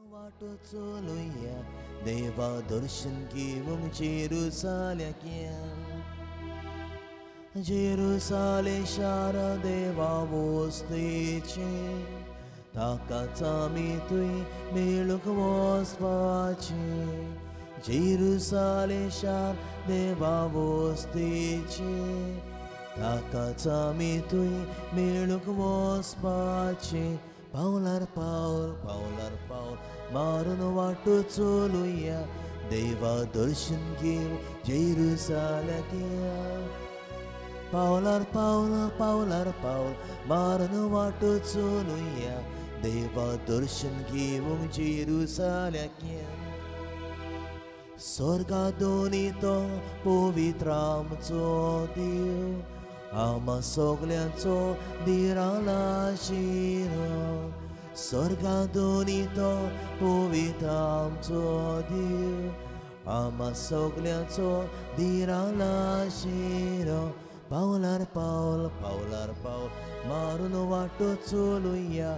वाटो चलुया देवा दर्शन घेवंक जेरुसाल्याक या, जेरुसाले शार देवा वस्तेचें, ताकाच आमी थंय मेळूंक वचपाचें। जेरुसाले शार देवा वस्तेचें, ताकाच आमी थंय मेळूंक वचपाचें। पावलार पावल पावलार पावल मारून वाटो चलुया देवा दर्शन घेवंक जेरुसाल्याक या। पावलार पावल पावलार पावल मारून वाटो चलुया देवा दर्शन घेवंक जेरुसाल्याक या। स्वर्गा दोनी तो पवित्र आमचो देव, आमा सगल्यांचो दिराला शिरो। स्वर्गा दोनी तो पवित्र आमचो देव, आमा सगल्यांचो दिराला शिरो। पावलार पावल पावलार पावल मारून वाटो चलुया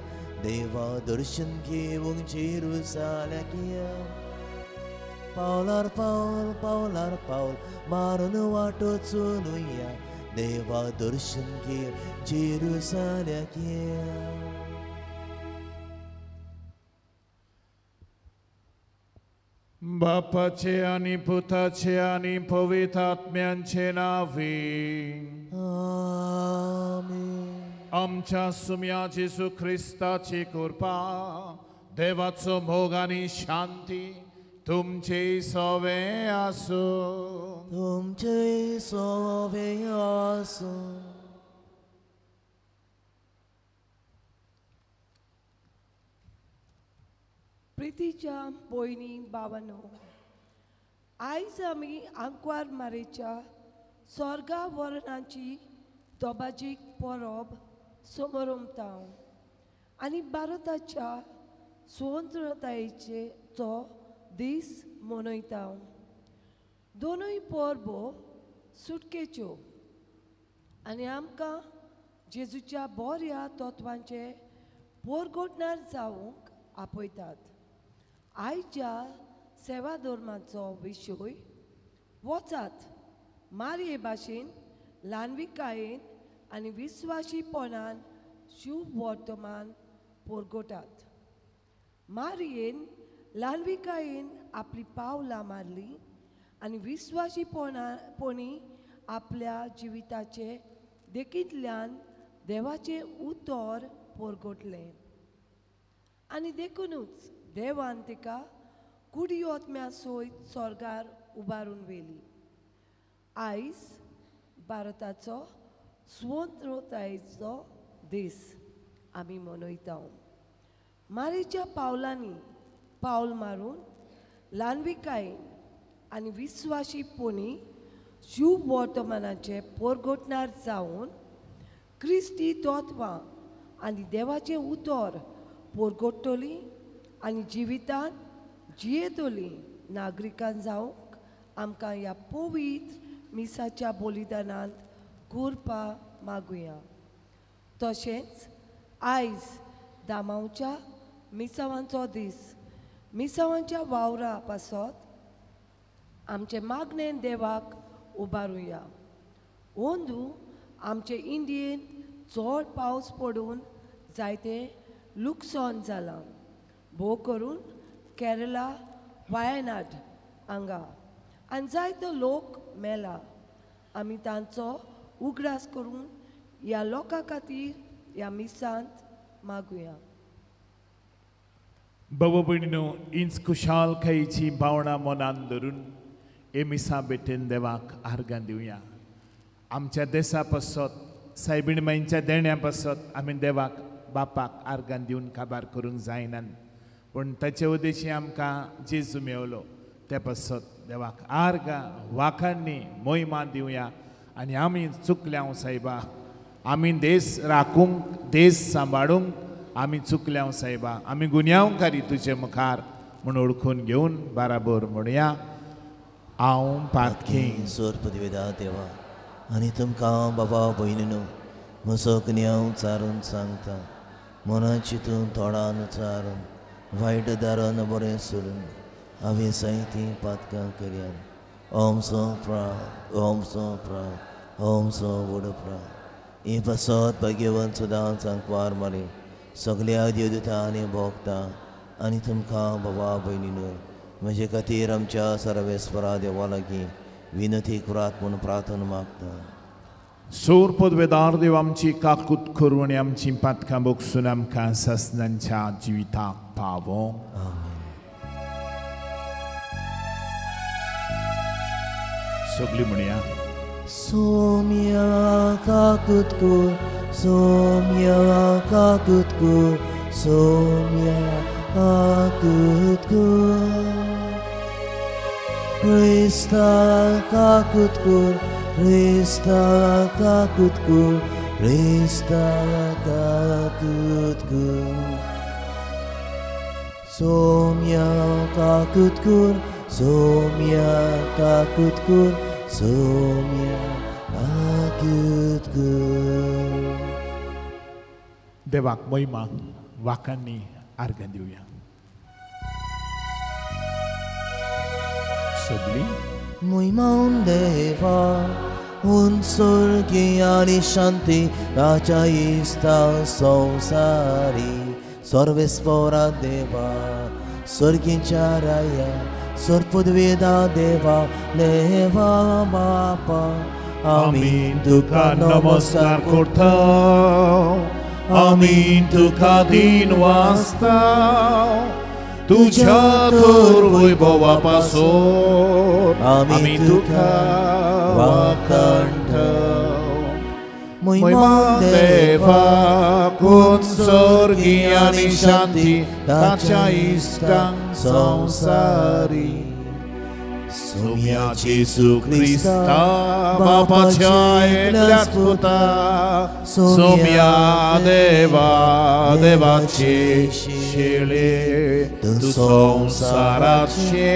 देवा दर्शन घेवंक जेरुसाल्याक या। पावलार पावल पावलार पावल मारून वाटो चलुया देवा दर्शन घेवंक जेरुसाल्याक या। बापाचे आनी पुताचे आनी पवित्र आत्म्यांचे नावे आमेन। आमच्या सुम्या जेजू ख्रिस्ताची कृपा, देवाचो मोग आनी शांती तुमचे सवे आसूं, तुमचे सवे आसूं। प्रितीच्या भयणी भावांनो, आयज आमी आंकवार मारेच्या स्वर्गा वर्णाची दोबाजीक परब समरमता आनी भारताच्या स्वतंत्रतायेचो दीस मनयता। दोनूय परबो सुटकेच्यो आनी आमकां जेजूच्या बऱ्या तत्वांचे पोरगोटणार जावंक आपयतात। आयच्या सेवा धर्माचो विशय वचात मारये भाशेन ल्हानविकायेन आनी विस्वाशीपणान शुभ वर्तमान पोरगोटात। मारयेन ल्हानविकायेन आपली पावलां मारली आनी विस्वाशीपणापणी आपल्या जिविताचे देखींतल्यान देवाचें उतर पोरगोटलें आनी देखुनूच देवान तिका कुडी ओतम्या सयत स्वर्गार उबारून व्हेली। आयज भारताचो स्वतंत्रतायेचो दीस आमी मनयता। मारीच्या पावलांनी पावल मारून ल्हानविकायेन आनी विस्वाशीपणी शुभ वर्तमानाचे पोरगोटणार जावन क्रिस्ती तत्वां आनी देवाचें उतर पोरगोट्टली आनी जिवितांत जियेतली नागरिकां जावंक आमकां ह्या पवित्र मिसाच्या बलिदानांत कृपा मागुया। तशेंच आयज दामांवच्या मिसावांचो दीस, मिसावांच्या वावरा पासत आमचे मागणें देवाक उबारुया। अंदू आमचे इंडियेंत चड पावस पडून जायते लुकसाण जालां, भोव करून केरला, वायनाड हांगा आनी जायतो लोक मेला। आमी तांचो उगडास करून ह्या लोकां खातीर ह्या मिसांत मागुया। बाबा भयणीनो, इंच खुशालकायेची भावना मनान धरून हे मिसा भेटेन देवाक आर्गां दिवया। आमच्या देसा पासत, सायबीण माईच्या देण्या पासत आमी देवाक बापाक आर्गां दिवन काबार करूंक जायना, पूण ताचे उद्देशी आमकां जेजू मेवलो ते पासत देवाक आर्गां वाखाणणी मोहिमा दिवया। आनी आमी चुकल्या सायबा, आमी देश राखूंक, देश सांबाळूंक आमी चुकल्या सायबा, आमी गुन्यांवकारी तुजे मुखार म्हूण ओळखून घेवन बाराबर म्हणया, हांव पातकी सोर पदवेदा देवा आनी तुमकां बाबा भयणीनो म्हजो गुन्यांव चारून सांगता, मना चिंतून तोंडान चारून वायट दारान बरें सोडून हांवें जायतीं पातकां करयात. आमचो प्राण, आमचो प्राण, आमचो व्हड प्राण हे पासत भाग्यवंत सदांच आंकवार मारी सगल्या देवदूता आनी भोगता आनी तुमकां बाबा भयणीनो म्हजे खातीर आमच्या सर्वेस्परा देवा लागीं विनती करात म्हूण प्रार्थना मागता. सोर पदवेदार देव आमची काकूत करून आनी आमची पातकां भोगसून आमकां सासणांच्या जिविताक पावो. सगळीं म्हणया. सोम्या काकूत कर, सोम्या काकूत कर, सोम्या काकूत कर. क्रिस्ता काकूत कर, क्रिस्ता काकूत कर, क्रिस्ता काकूत कर. सोम्या काकूत कर, सोम्या काकूत कर, सोम्या काकूत कर. देवाक महिमा वाकांनी आर्गां दिवया. सगळीं महिमा देवा उंचोर्गी आनी शांती ताच्या इश्टा संवसारी सर्वेस्परा देवा स्वर्गीच्या राया सर्पद्वेदा देवा देवा बापा आमी तुका नमस्कार करता, आमी तुका दीन वाचता, तुझ्या थोर वैभवा पासून आमी तुका वाखाणता. महिमा देवाक स्वर्गी आनी शांती ताच्या इश्टांक संवसारी. सोम्या जेजू क्रिस्ता बापाच्या एकल्याच पुता, सोम्या देवा देवाचे शेळे, तूं संवसाराचे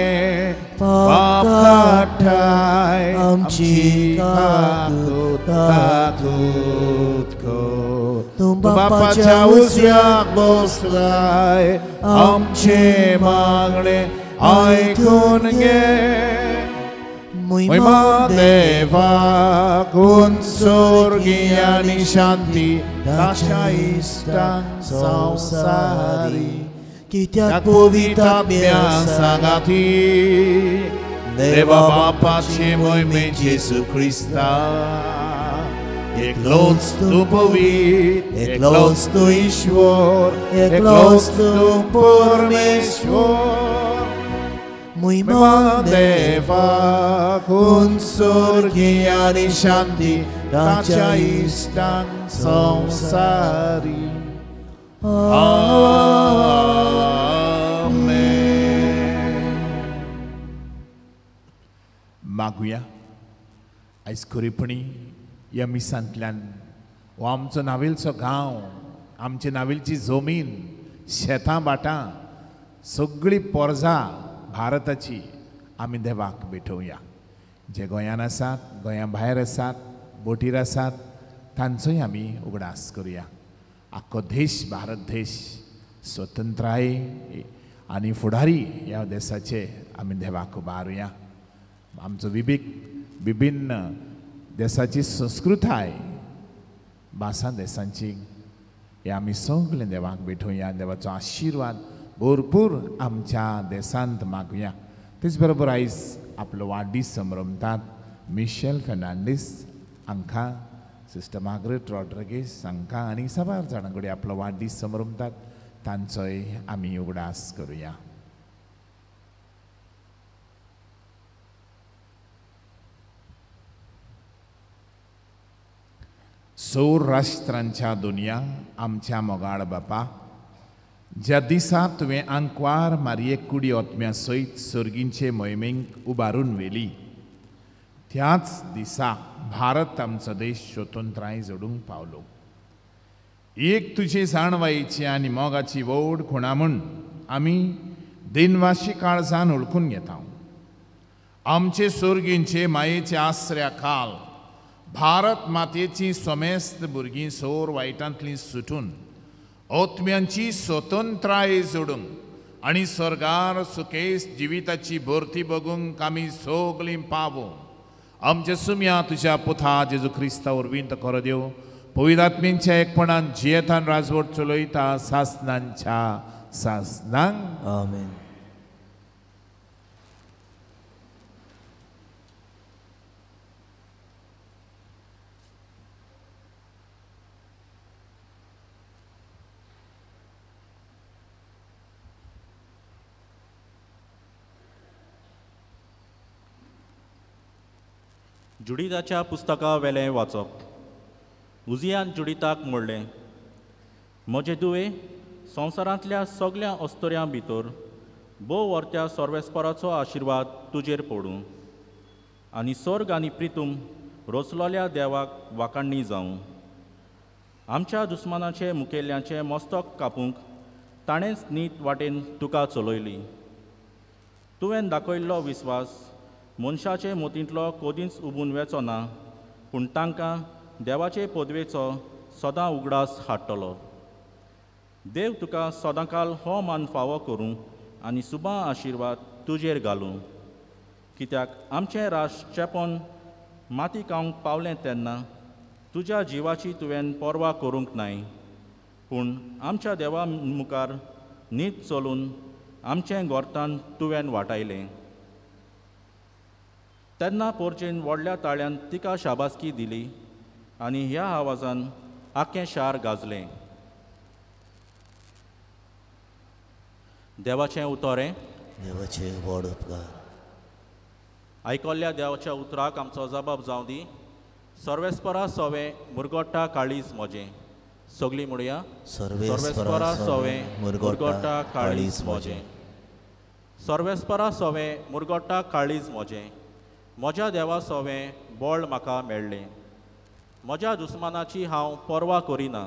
पाप काडटाय आमची काकूत काकूत कर. तूं बापाच्या उजव्याक बसलाय आमचे मागणे आयकून घे. महिमा देवाक स्वर्गी आनी शांती ताच्या इश्टांक संवसारी. कित्याक पवित्र आत्म्या सांगाती देवा बापाचे महिमे जेजू क्रिस्ता, एकलोच तूं पवित्र, एकलोच तूं ईश्वर, एकलोच तूं परमेश्वर. महिमा देवाक स्वर्गी आनी शांती ताच्या इश्टांक संवसारी. आमेन. मागुया. आयज खरेपणी ह्या मिसांतल्यान हो आमचो नावेलचो गांव, आमचे नावेलची जमीन, शेतां भाटां सगळी पोरजा भारताची आमी देवाक भेटोवया. जे गोंयान आसात, गोंया भायर आसात, बोटीर आसात, तांचोय आमी उगडास करुया. आख्खो देश, भारत देश स्वतंत्राय आनी फुडारी ह्या देशाचे आमी देवाक उबारुया. आमचो विभिन्न देशाची संस्कृताय, भासां देशांची, हे आमी सगळे देवाक भेटोवया. देवाचो आशिर्वाद भरपूर आमच्या देशांत मागुया. तेच बरोबर आयज आपलो वाडदीस संभ्रमतात मिशेल फेर्नांडीस हांकां, सिस्टर मार्गरेट रॉड्रिगीस हांकां आनी साबार जाणां कडेन आपलो वाडदीस संभ्रमतात, तांचोय आमी उगडास करुया. सौर राष्ट्रांच्या दुनिया आमच्या मोगाळ बापा, ज्या दिसा तुवें आंकवार मारये कुडी ओतम्या सयत सर्गींचे मोहिमेक उबारून व्हेली, त्याच दिसा भारत आमचो देश स्वतंत्राय जोडूंक पावलो. एक तुजे जाणवायेची आनी मोगाची व्हड खुणा म्हूण आमी दिनवाशी काळजान वळखून घेता. आमचे सर्गींचे मायेचे आसऱ्या खाल भारत मातयेची समेस्त भुरगीं सोर वायटांतली सुटून ओतम्यांची स्वतंत्राय जोडूंक आनी स्वर्गार सुकेस जिविताची भरती बगूंक आमी सगळीं पावूं. आमच्या सुम्या तुज्या पुता जेजू क्रिस्ता वरवीं तो खरो देव पवित्र आत्म्यांच्या एकपणान जियेतान राजवट चलयता सासनांच्या सासनांक. आमेन. जुडिताच्या पुस्तका वेलें वाचप. उजियान जुडिताक म्हणलें, म्हजे दुवे संवसारांतल्या सगळ्या अस्तुऱ्यां भितर भोव वर्त्या सर्वेस्पराचो आशिर्वाद तुजेर पडूं आनी स्वर्ग आनी प्रितूम रचलोल्या देवाक वाखाणणी जावं. आमच्या दुस्मानाचे मुखेल्यांचे मस्तक कापूंक ताणेंच नीत वाटेन तुका चलयली. तुवें दाखयल्लो विस्वास मनशाचे मोतींतलो कदींच उबून वेचो ना, पूण तांकां देवाचे पदवेचो सदां उगडास हाडटलो. देव तुका सदांकाल हो मान फावो करूं आनी सुबा आशिर्वाद तुजेर घालूं. कित्याक आमचें राष्ट्र चेपोन माती खावंक पावलें तेन्ना तुज्या जिवाची तुवें पर्वा करूंक नाय, पूण आमच्या देवा मुखार नीत चलून आमचें गोर्तान तुवें वाटायलें. तेन्ना पोरचेन व्हडल्या ताळ्यान तिका शाबासकी दिली आनी ह्या आवाजान आख्खें शार गाजलें. देवाचें उतर हें. देवाचे व्हड उपकार. आयकल्ल्या देवाच्या उतराक आमचो जबाब जावं दी. सर्वेस्परा सोवें मुरगोट्टा काळीज म्हजें. सगळीं म्हणया, सर्वेस्परा सोवें मुरगोट्टा काळीज म्हजें. सर्वेस्परा सोवें मुरगोट्टा काळीज म्हजें. म्हज्या देवा सोवें बळ म्हाका मेळ्ळें. म्हज्या दुस्मानाची हांव पर्वा करिना,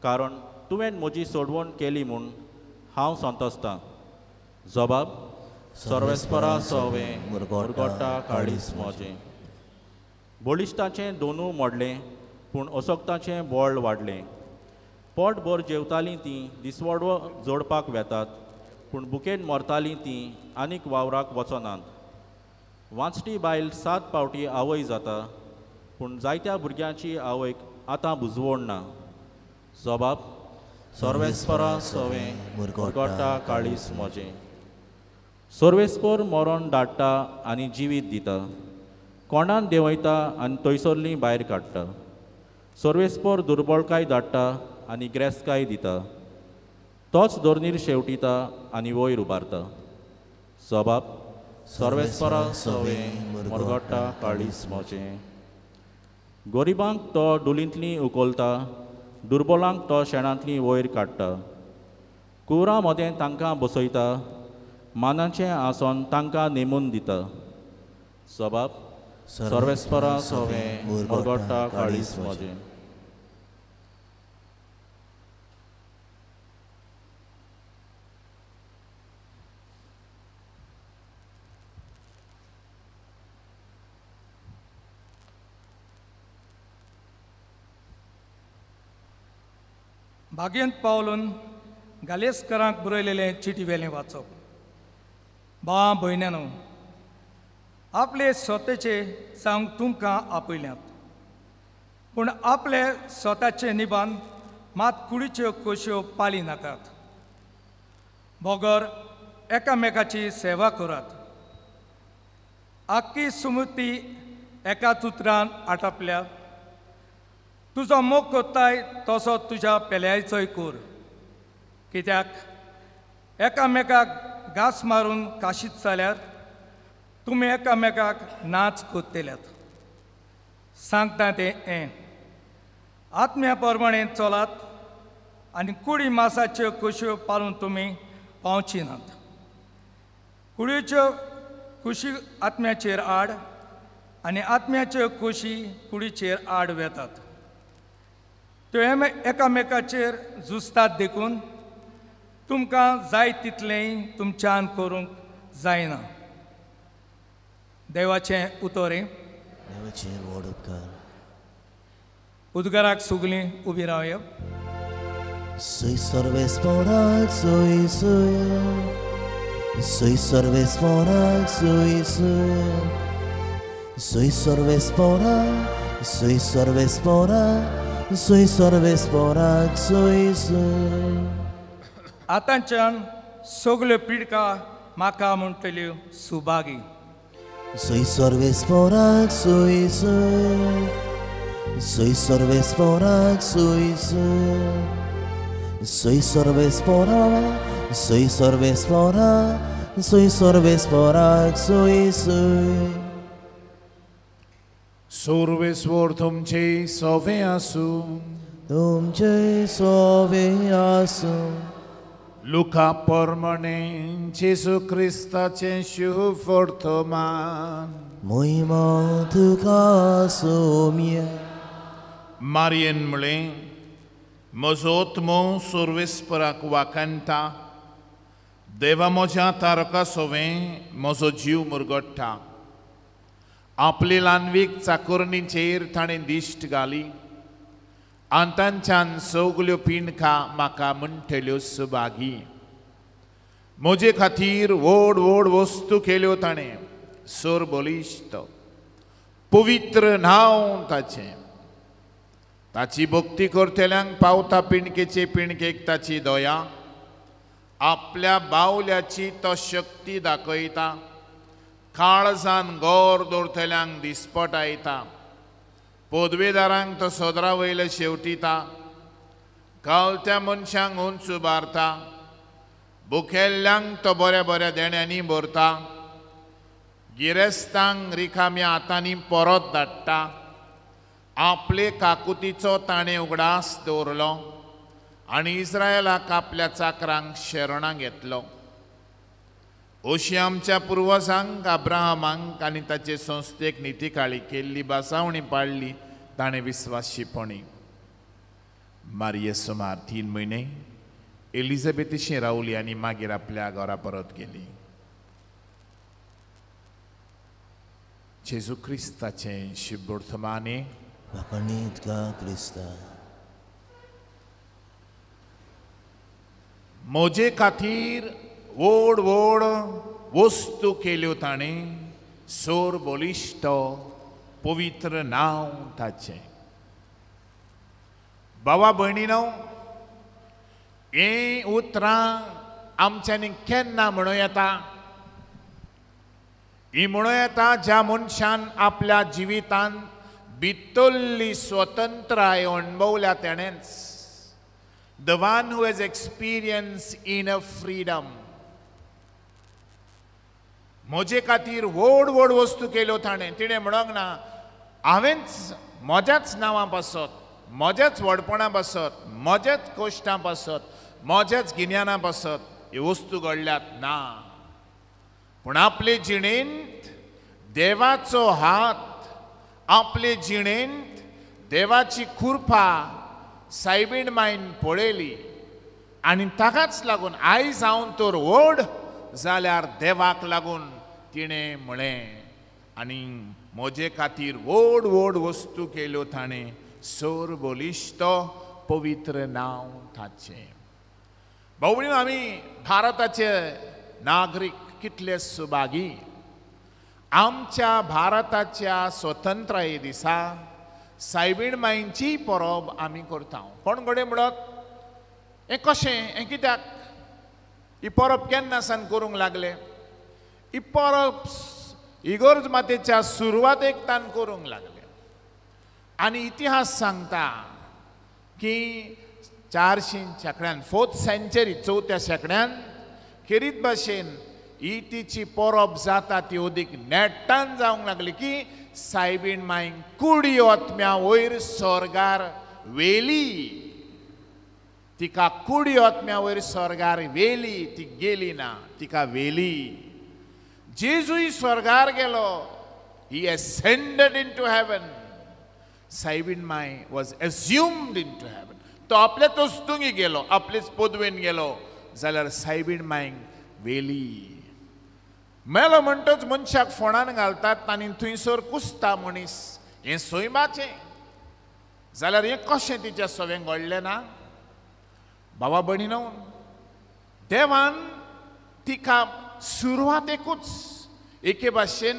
कारण तुवें म्हजी सोडवण केली म्हूण हांव संतोसतां. जबाब, सर्वेस्परा सोवें मुरगोट्टा काळीज म्हजें. बळिश्टाचें दोनू मोडलें, पूण असक्ताचें बळ वाडलें. पोटभर जेवतालीं तीं दिसवडो जोडपाक वेतात, पूण भुकेन मरतालीं तीं आनीक वावराक वचनात. वांचटी बायल 7 फावटी आवय जाता, पूण जायत्या भुरग्यांची आवयक आतां बुजवण ना. जबाब, सर्वेस्परा सोवें मुरगोट्टा काळीज म्हजें. सर्वेस्पर मरण धाडटा आनी जिवीत दिता, कोणान देंवयता आनी थंयसरलीं भायर काडटा. सर्वेस्पर दुर्बळकाय धाडटा आनी ग्रेस्तकाय दिता, तोच धरणीर शेवटिता आनी वयर उबारता. जबाब, सर्वेस्परा सोवें मुरगोट्टा काळीज म्हजें. गरिबांक तो डुलींतलीं उखलता, दुर्बलांक तो शेणांतलीं वयर काडटा. कुवरां मदें तांकां बसयता, मानाचें आसन तांकां नेमून दिता. जबाब, सर्वेस्परा सोवें मुरगोट्टा काळीज म्हजें. भाग्यंत पावलून गालेस्करांक बरयलेलें चिटी वेलें वाचप. भावा भयण्यानो, आपले स्वताचे जावंक तुमकां आपयल्यात, पूण आपले स्वताचे निबान मात कुडीच्यो कोश्यो पाळी नाकात, बगर एकामेकाची सेवा करात. आख्खी सुमती एकाच उतरान आटापल्या. तुजो मोग कोत्ताय तसो तुज्या पेल्याचोय कोर, कित्याक एकामेकाक घास मारून काशीत जाल्यार तुमी एकामेकाक नाच कोत्तेल्यात. सांगता तें हें, आत्म्या प्रमाणे चलात आनी कुडी मासाच्यो कुश्यो पाळून तुमी पावची नात. कुडीच्यो कुशी आत्म्याचेर आड आनी आत्म्याच्यो कुशी कुडीचेर आड वेतात. त्यो एकामेकाचेर झुजतात, देखून तुमकां जाय तितलेंय तुमच्यान करूंक जायना. देवाचें उतर हें. देवाचें व्हड उपकार. उदगाराक सगळीं उबी रावया. सुय सर्वेस्पोराक सुय सुय, सुय सर्वेस्पोराक सुय सुय, सुय सर्वेस्पोराक, सुय सर्वेस्पोराक, सुय सर्वेस्पोराक सुय सुय. आतांच्यान सगल्यो पिडका म्हाका म्हणटल्यो सुभागी. सुय सर्वेस्पोराक सुय सुय, सुय सर्वेस्पोराक सुय सुय, सुय सर्वेस्पोराक, सुय सर्वेस्पोराक, सुय सर्वेस्पोराक सुय सुय. सर्वेस्पोर तुमचे सोवे आसूं. तुमचे सोवे आसूं. लुका परमणे जेजू क्रिस्ताचें शुभ वर्तमान. मोहिमा तुका सोम्या. मारयेन म्हळें, म्हजो आत्मो सर्वेस्पराक वाखाणटा, देवा म्हज्या तारका सोवें म्हजो जीव मुरगट्टा. आपली ल्हानवीक चाकोरणीचेर ताणें दिश्ट घाली आनी तांच्यान सगल्यो पिंडका म्हाका म्हणटल्यो सुभागी. म्हजे खातीर व्हड व्हड वस्तू केल्यो ताणें, सर बलिश्ट पवित्र नांव ताचें. ताची भक्ती करतल्यांक पावता पिंडकेचे पिंडकेक ताची दया. आपल्या बावल्याची तो शक्ती दाखयता, काळजान गोर दवरतल्यांक दिसपटायता. पदवेदारांक तो सदरा वयले शेवटिता, गावत्या मनशांक उंच उबारता. भुकेल्ल्यांक तो बऱ्या बऱ्या देण्यांनी भरता, गिरेस्तांक रिकाम्या हातांनी परत धाडटा. आपले काकुतीचो ताणें उगडास दवरलो आनी इस्रायलाक आपल्या चाकरांक शरणां घेतलो. अशी आमच्या पुर्वजांक अब्राहमांक आनी ताचे संस्थेक नितीकाळी केल्ली बासावणी पाडली ताणें विस्वाशीपणी. मारये सुमार 3 म्हयने एलिझाबेथीशी रावली आनी मागीर आपल्या घरा परत गेली. जेजू क्रिस्ताचें शुभ वर्तमाने. क्रिस्ता. म्हजे खातीर व्हड व्हड वस्तू केल्यो ताणें, सोर बलिश्ट पवित्र नांव ताचें. बाबा भयणीनो, हीं उतरां आमच्यांनी केन्ना म्हणूं येता? ही म्हणूं येता ज्या मनशान आपल्या जिवितांत भितरली स्वतंत्राय अणभवल्या तेणेंच. The one who has experience in a freedom. म्हजे खातीर व्हड व्हड वस्तू केल्यो ताणें, तिणें म्हणूंक ना हांवेंच म्हज्याच नांवां पासत, म्हज्याच व्हडपणा पासत, म्हज्याच कश्टां पासत, म्हज्याच गिन्याना पासत ह्यो वस्तू घडल्यात ना, पूण आपले जिणेंत देवाचो हात, आपले जिणेंत देवाची कृपा सायबीण मायन पळयली आनी ताकाच लागून आयज हांव तर व्हड जाल्यार देवाक लागून तिणें म्हळें आनी म्हजे खातीर व्हड व्हड वस्तू केल्यो ताणें, सोर बलिश्ट पवित्र नांव ताचें. भाऊ भयणीनो, आमी भारताचे नागरीक कितले सुभागी. आमच्या भारताच्या स्वतंत्राये दिसा सायबीण माईंची परब आमी करता. कोण घडये म्हणत हें कशें, हें कित्याक, ही परब केन्ना सावन करूंक लागले? ही परब इगर्ज मातेच्या सुरवातेक तान करूंक लागले. आनी इतिहास सांगता की 400 शेंकड्यान, 4th century, 4थ्या शेंकड्यान खेरीत भाशेन ही तिची परब जाता ती अदीक नेटान जावंक लागली की सायबीण माईक कुडी ओतम्या वयर स्वर्गार व्हेली. तिका कुडी ओतम्या वयर स्वर्गार व्हेली, ती गेली ना, तिका व्हेली. जेजूय स्वर्गार गेलो, he ascended into heaven. सायबीण my was assumed into heaven. तो आपल्याच वस्तुंगी गेलो, आपलेच पदवेन गेलो, जाल्यार सायबीण माईक व्हेली. मेलो म्हणटच मनशाक फोंडान घालतात आनी थंयसर कुसता मनीस. हें सैमाचें. जाल्यार हें कशें तिच्या सवें घडलें ना? बाबा भयणीनो, देवान तिका सुरवातेकूच एके भाशेन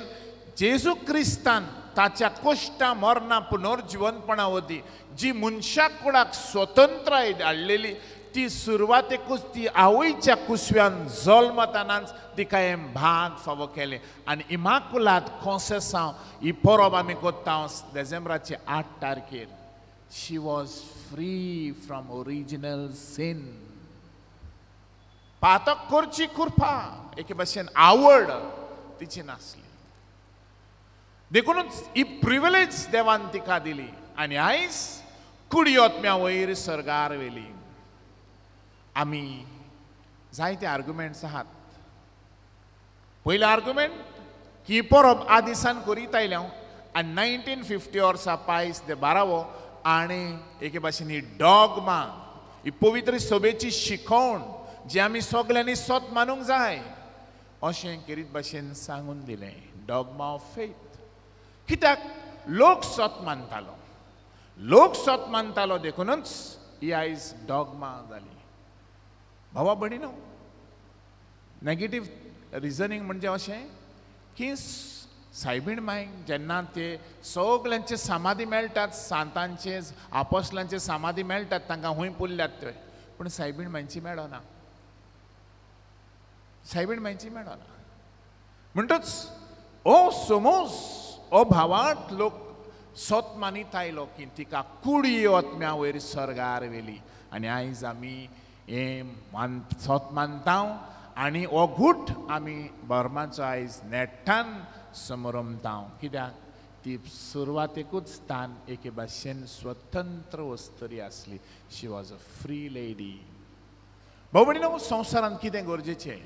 जेजू क्रिस्तान ताच्या कश्टां मरणां पुनर्जिवनपणा वरवीं जी मनशा कुडाक स्वतंत्राय हाडलेली ती सुरवातेकूच ती आवयच्या कुसव्यान जल्मतानाच तिका हें भाग फावो केलें. आनी इमाकुलाद कोंसेसांव ही परब आमी करता डिसेंबराचे 8 तारखेर. She was free from original sin. पातक करची कृपा एके भाशेन आवड तिची नासली, देखूनच ही प्रिविलेज देवान तिका दिली आनी आयज कुडयोत्म्या वयर सर्गार व्हेली. आमी जायते आर्ग्युमेंट्स आहात. पयलें आर्ग्युमेंट की परब आदिसान करीत आयल्या आनी 1950 वर्सा पायस दे बारावो आनी एके भाशेन ही डॉगमा, ही पवित्र सभेची शिकोवण जी आमी सगल्यांनी सत मानूंक जाय अशें करीत भाशेन सांगून दिलें. Dogma of faith. कित्याक लोक सत मानतालो, लोक सत मानतालो देखूनच ही आयज डॉगमा जाली. भावा भयणीनो, नेगेटीव रिजनींग म्हणजे अशें की सायबीण मायक जेन्ना ते सगल्यांचे समाधी मेळटात, सांतांचे आपोसलांचे समाधी मेळटात, तांकां हुंय पुरल्यात ते, पूण सायबीण मायची मेळना, सायबीण मायची मेळना. म्हणटच ओ समोज ओ भावांत लोक सत मानीत आयलो की तिका कुडी ओतम्या वयर सर्गार व्हेली आनी आयज आमी हें मान सत मानता आनी हो घूट आमी बर्माचो आयज नेटान समरमता. कित्याक ती सुरवातेकूच तान एके भाशेन स्वतंत्र वस्तरी आसली. She was a free lady. भाव भयणीनो, संवसारांत कितें गरजेचें?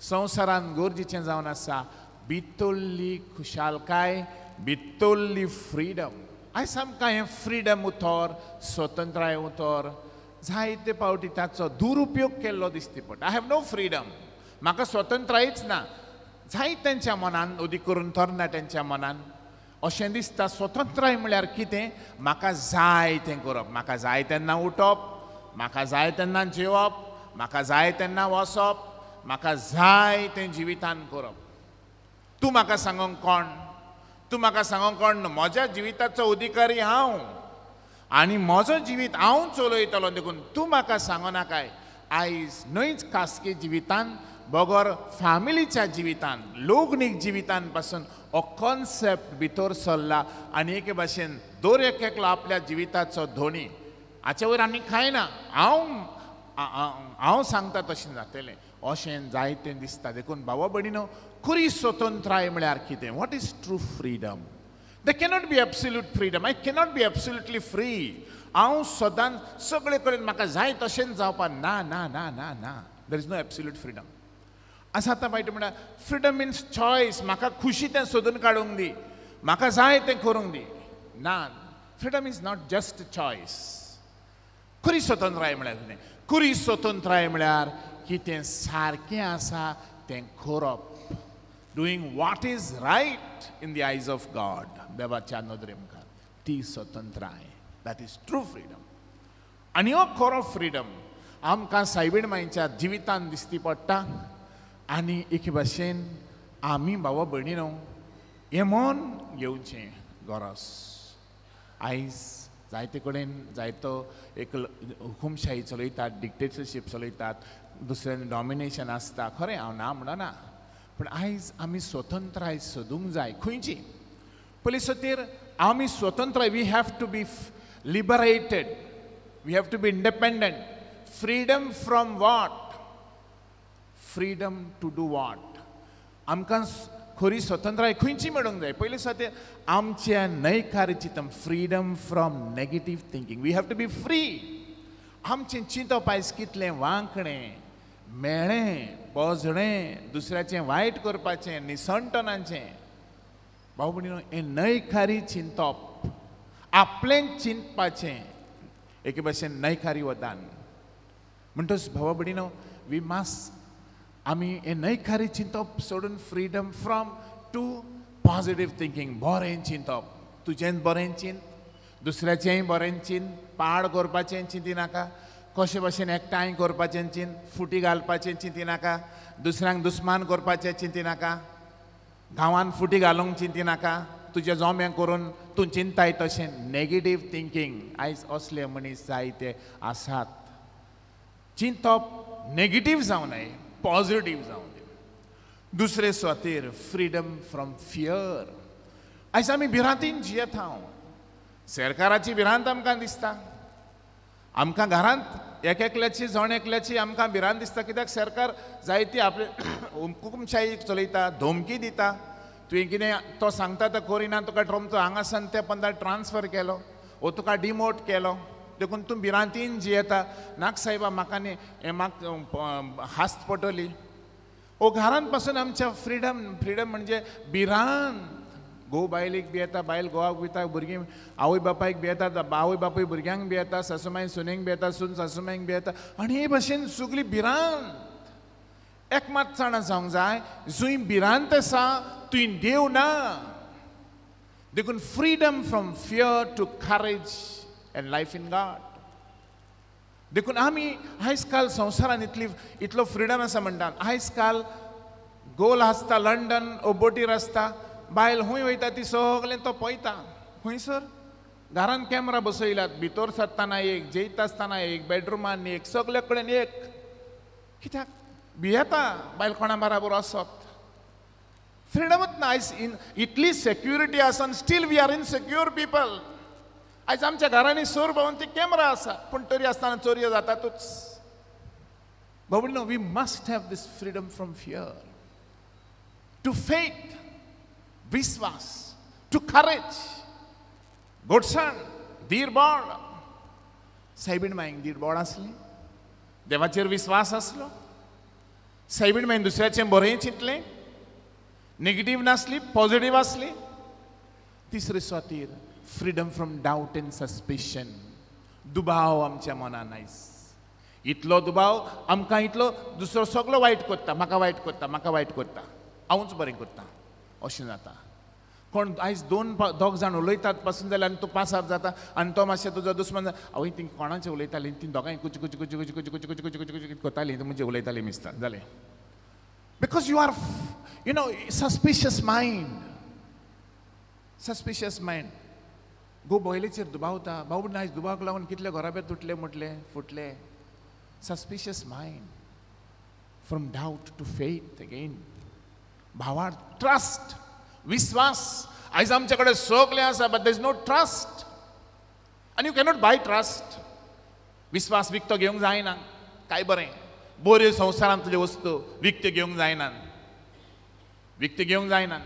संवसारांत गरजेचें जावन आसा भितरली खुशालकाय, भितरली फ्रिडम. आयज आमकां हें फ्रिडम उतर, स्वतंत्राय उतर जायते फावटी ताचो दुरुपयोग केल्लो दिसती पडटा. I have no freedom, म्हाका स्वतंत्रायच ना. जायत्यांच्या मनान, अदीक करून तरणाट्यांच्या मनान अशें दिसता स्वतंत्राय म्हळ्यार कितें? म्हाका जाय तें करप, म्हाका जाय तेन्ना उठप, म्हाका जाय तेन्ना जेवप, म्हाका जाय तेन्ना वचप, म्हाका जाय तें जिवितान करप. तूं म्हाका सांगोंक कोण? तूं म्हाका सांगोंक कोण? म्हज्या जिविताचो अधिकारी हांव आनी म्हजो जिवीत हांव चलयतलो, देखून तूं म्हाका सांगो नाकाय. आयज न्हयच खासगी जिवितान बगर फॅमिलीच्या जिवितान, लग्नीक जिवितान पासून हो कॉन्सेप्ट भितर सरला आनी एके भाशेन दर एक एकलो आपल्या जिविताचो धोनी. हाचे वयर आनी कांय ना, हांव हांव सांगता तशें जातलें अशें जायतें दिसता. देखून भावा भयणीनो, खरी स्वतंत्राय म्हळ्यार कितें? What is true freedom? There cannot be absolute freedom. I cannot be absolutely free. हांव सदांच सगळे कडेन म्हाका जाय तशेंच जावपा ना, ना, ना, ना, ना. There is no absolute freedom. आसा आतां फायट म्हणल्यार फ्रिडम मिन्स चॉयस. म्हाका खुशी तें सोदून काडूंक दी, म्हाका जाय तें करूंक दी. ना, freedom is not just choice. खरी स्वतंत्राय म्हळ्यार कितें? खरी स्वतंत्राय म्हळ्यार कितें सारकें आसा तें करप. Doing what is right in the eyes of God. देवाच्या नदरे मुखार ती स्वतंत्राय. That is true freedom. आनी हो खरो फ्रिडम आमकां सायबीण मांयच्या जिवितान दिसती पडटा. आनी एके भाशेन आमी भावा भयणीनो हें मन घेवचें गरज. आयज जायते कडेन जायतो एक हुकुमशाही चलयतात, डिक्टेटरशीप चलयतात, दुसऱ्यान डॉमिनेशन आसता. खरें हांव ना म्हणना, पूण आयज आमी स्वतंत्राय सोदूंक जाय. खंयची? पयलीं सतीर आमी स्वतंत्राय, we have to be liberated, we have to be independent. Freedom from what? Freedom to do what? आमकां खरी स्वतंत्राय खंयची मेळूंक जाय? पयलीं सतीर आमच्या न्हयकारी चिंतप, freedom from negative thinking. We have to be free. आमचें चिंतप आयज कितलें वांकणें, मेळें, बोजणें, दुसऱ्याचें वायट करपाचें, निसणटनाचें. भाव भयणीनो, हें न्हयकारी चिंतप, आपलें चिंतपाचें एके भाशेन न्हयकारी वदान. म्हणटच भावा भयणीनो, we must आमी हें न्हयकारी चिंतप सोडून freedom from to positive thinking. बरें चिंतप, तुजें बरें चिंत, दुसऱ्याचेंय बरें चिंत, पाड करपाचें चिंती नाका. कशे भाशेन एकठांय करपाचें चिंत, फुटी घालपाचें चिंतिनाका, दुसऱ्यांक दुस्मान करपाचें चिंतिनाका, गांवांत फुटी घालूंक चिंतिनाका, तुजे जोमे करून तूं चिंताय तशें नेगेटीव थिंकींग. आयज असले मनीस जायते आसात. चिंतप नेगेटीव जावं नये, पॉझिटीव जावं दी. दुसरे सुवातेर फ्रिडम फ्रॉम फियर. आयज आमी भिरांतीन जियेता. हांव सरकाराची भिरांत आमकां दिसता, आमकां घरांत एक एकल्याची जण एकल्याची आमकां भिरांत दिसता. कित्याक सरकार जायती आपले हुकुमशाही चलयता, धमकी दिता. तुवें कितें तो सांगता तो करिना, तुका ट्रमचो हांगासान त्या पंदार ट्रान्सफर केलो वो तुका डिमोट केलो, देखून तूं भिरांतीन जियेता. नाक साहेबा म्हाका न्ही हें म्हाका हास्त पडटली. ओ घरांत पासून आमच्या फ्रिडम, फ्रिडम म्हणजे भिरांत. घोव बायलेक भियेता, बायल घोवाक भियेता, भुरगीं आवय बापायक भियेता, आवय बापूय भुरग्यांक भियेता, सासूमाय सुनेक भियेता, सून सासूमायक भियेता. आनी हे भाशेन सगळी भिरांत. एक मात जाणा जावंक जाय, जंय भिरांत आसा थंय देव ना. देखून freedom from fear to courage and life in God. देखून आमी आयज काल संवसारान इतली इतलो फ्रिडम आसा म्हणटात. आयज काल गोल आसता लंडन ओ बोटीर आसता, बायल खूंय वयता ती सगळें तो पळयता. खंयसर घरान कॅमरा बसयल्यात, भितर सरतना एक, जेयता आसतना एक, बेडरुमान एक, सगळे कडेन एक. कित्याक भियेता बायल कोणा बराबर वचत. फ्रिडमूच ना आयज. इतली सेक्युरिटी आसून still we are insecure people. आयज आमच्या घरांनी सोर भोंवन ती कॅमरा आसा, पूण तरी आसतना चोरयो जातातूच. बाबा, we must have this freedom from fear to faith, विस्वास, टू करेज, गोडसाण, धीरबळ. सायबीण मायक धीरबळ आसली, देवाचेर विस्वास आसलो, सायबीण मायन दुसऱ्याचें बरें चिंतलें, नेगेटीव नासली, पॉझिटीव आसली. तिसरे सुवातेर freedom from doubt and suspicion. दुबाव आमच्या मनान आयज इतलो दुबाव आमकां, इतलो दुसरो सगलो वायट करता, म्हाका वायट करता, म्हाका वायट करता, हांवूच बरें करता अशें जाता. कोण आयज दोन दोग जाण उलयतात पासून जाल्यार आनी तूं पासार जाता आनी तो मातशें तुजो दुस्मान. आवय ती कोणाचें उलयताली, ती दोगांय कुच कुच कुच कुच कुच कुच कुच कुच कुच कुच करताली, म्हणजे उलयताली मिसता जालें. Because you are you know suspicious mind, suspicious mind. गो बोयलेचेर दुबावता, बाबू आयज दुबावक लागून कितले घराबे तुटले म्हटले फुटले. Suspicious mind, from doubt to faith again. भावार्थ, ट्रस्ट, विस्वास. आयज आमचे कडेन सगळें आसा, but there is no trust. आनी you cannot bye trust. विस्वास विकतो घेवंक जायना. काय बरें बऱ्यो संवसारांतल्यो वस्तू विकत्यो घेवंक जायना, विकत्यो घेवंक जायना.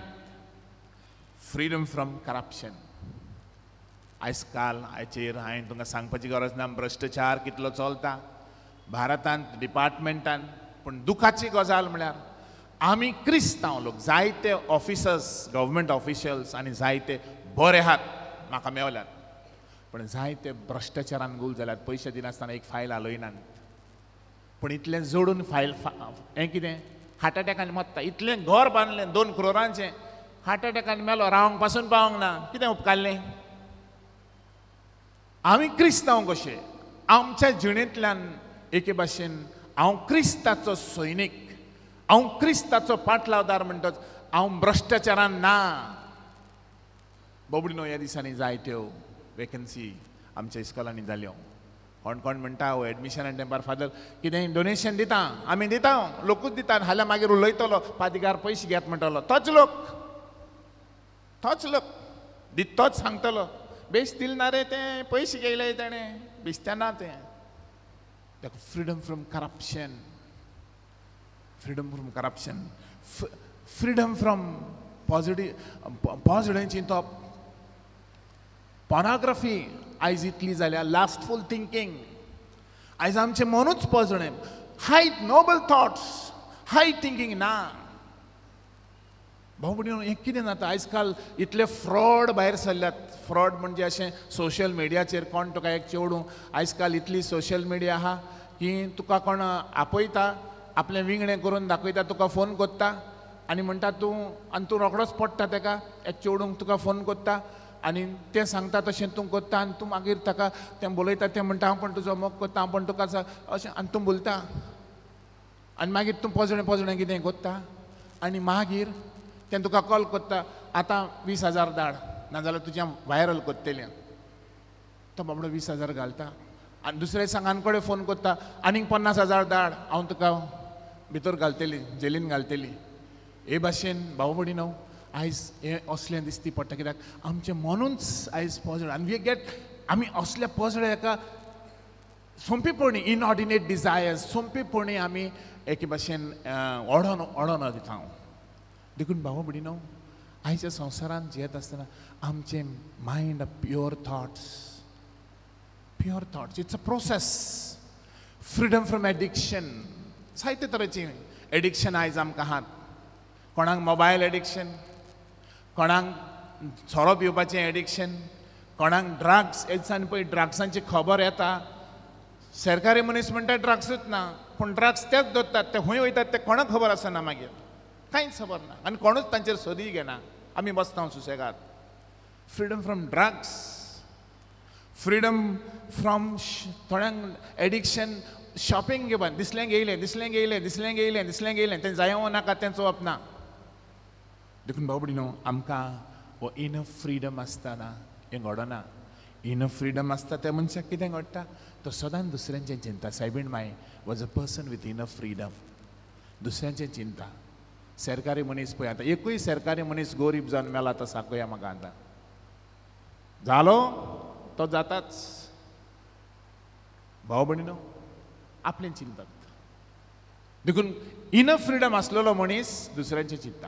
Freedom from corruption. आयज काल हाचेर हांवें तुमकां सांगपाची गरज ना, भ्रश्टाचार कितलो चलता भारतांत, डिपार्टमेंटान. पूण दुखाची गजाल म्हळ्यार आमी क्रिस्तांव लोक, जायते ऑफिसर्स, गव्हर्मेंट ऑफिशियल्स आनी जायते बरे हात म्हाका मेवल्यात, पूण जायते भ्रश्टाचारान गुल जाल्यात. पयशे दिनासतना एक फायल हालयनात, पूण इतलें जोडून फायल हें कितें हार्ट अटॅकान मरता. इतलें घर बांदलें 2 करोडांचें, हार्ट अटॅकान मेलो, रावंक पासून पावंक ना, कितें उपकारलें? आमी क्रिस्तांव कशे आमच्या जिणेंतल्यान एके भाशेन हांव क्रिस्ताचो सैनीक, हांव क्रिस्ताचो पाटलावदार म्हणटच हांव भ्रश्टाचारान ना. बोबडी न्हय, ह्या दिसांनी जायत्यो वेकन्सी आमच्या इस्कॉलांनी जाल्यो. कोण कोण म्हणटा हो एडमिशना तेंपार फादर कितें डोनेशन दिता, आमी दिता, लोकूच दिता, हाल्यार मागीर उलयतलो पादिगार पयशे घेत म्हणटलो. तोच लोक, तोच लोक दितोच सांगतलो, बेश दिल ना रे तें, पयशे घेयले तेणें, बेश्तें ना तें. Freedom from corruption, freedom from corruption, freedom from positive positive चिंतप. पॉर्नोग्राफी आयज इतली जाल्या, लास्टफूल थिंकींग. आयज आमचें मनूच positive, high noble thoughts, high thinking ना. भाऊ भयणीनो, हें कितें जाता आयज काल इतले फ्रॉड भायर सरल्यात. फ्रॉड म्हणजे अशें सोशल मिडियाचेर कोण तुका एक चेडूं, आयज काल इतली सोशल मिडिया आहा की तुका कोण आपयता, आपलें विंगणें करून दाखयता, तुका फोन करता आनी म्हणटा तूं, आनी तूं रोखडोच पडटा तेका. एक चेडूंक तुका फोन करता आनी तें सांगता तशें तूं करता आनी तूं मागीर ताका तें बोलयता, तें म्हणटा हांव पण तुजो मोग करता, हांव पण तुका अशें, आनी तूं बोलता आनी मागीर तूं पोजणें पोजणें कितें करता आनी मागीर तें तुका कॉल करता, आतां 20,000 धाड नाजाल्यार तुजें व्हायरल करतलें. तो बाबडो 20,000 घालता आनी दुसऱ्या सांगान कडेन फोन करता, आनीक 50,000 धाड, हांव तुका भितर घालतली, जेलीन घालतली. हे भाशेन भाव भयणीनो आयज हें असलें दिसती पडटा, कित्याक आमचें मनूच आयज पजळ आनी we get आमी असल्या पजळ एका सोंपेपणी इनऑर्डिनेट डिजायर्स सोंपेपणी आमी एके भाशेन ओडोन ओडोन दिता. देखून भाव भयणीनो आयच्या संवसारांत जियेत आसतना आमचें mind pure thoughts, pure thoughts, it's a process. Freedom from addiction, जायते तरेची एडिक्शन आयज आमकां आहात. कोणाक मोबायल एडिक्शन, कोणाक सोरो पिवपाचें एडिक्शन, कोणाक ड्रग्स. हे दिसांनी पळय ड्रग्सांची खबर येता, सरकारी मनीस म्हणटा ड्रग्सूच ना, पूण ड्रग्स तेच दवरतात, ते खंय वयतात ते कोणाक खबर आसना, मागीर कांयच खबर ना आनी कोणूच तांचेर सोदूय घेना. आमी बसता सुसेगाद. Freedom from drugs, freedom from थोड्यांक एडिक्शन शॉपिंग घेवपाक, दिसलें घेयलें दिसलें घेयलें दिसलें घेयलें दिसलें घेयलें, तें जायो नाका तें चोवप ना. देखून भाव भयणीनो आमकां हो इनफ फ्रिडम आसतना हें घडना. इनफ फ्रिडम आसता त्या मनशाक कितें घडटा, तो सदांच दुसऱ्यांचें चिंता. सायबीण माय was a person with enough freedom, दुसऱ्यांचें चिंता. सरकारी मनीस पळय आतां एकूय सरकारी मनीस गोरीब जावन मेला तो साकया म्हाका आतां जालो तो जाताच. भाव भयणीनो आपलें चिंतात. देखून इनफ फ्रिडम आसलेलो मनीस दुसऱ्यांचें चिंता.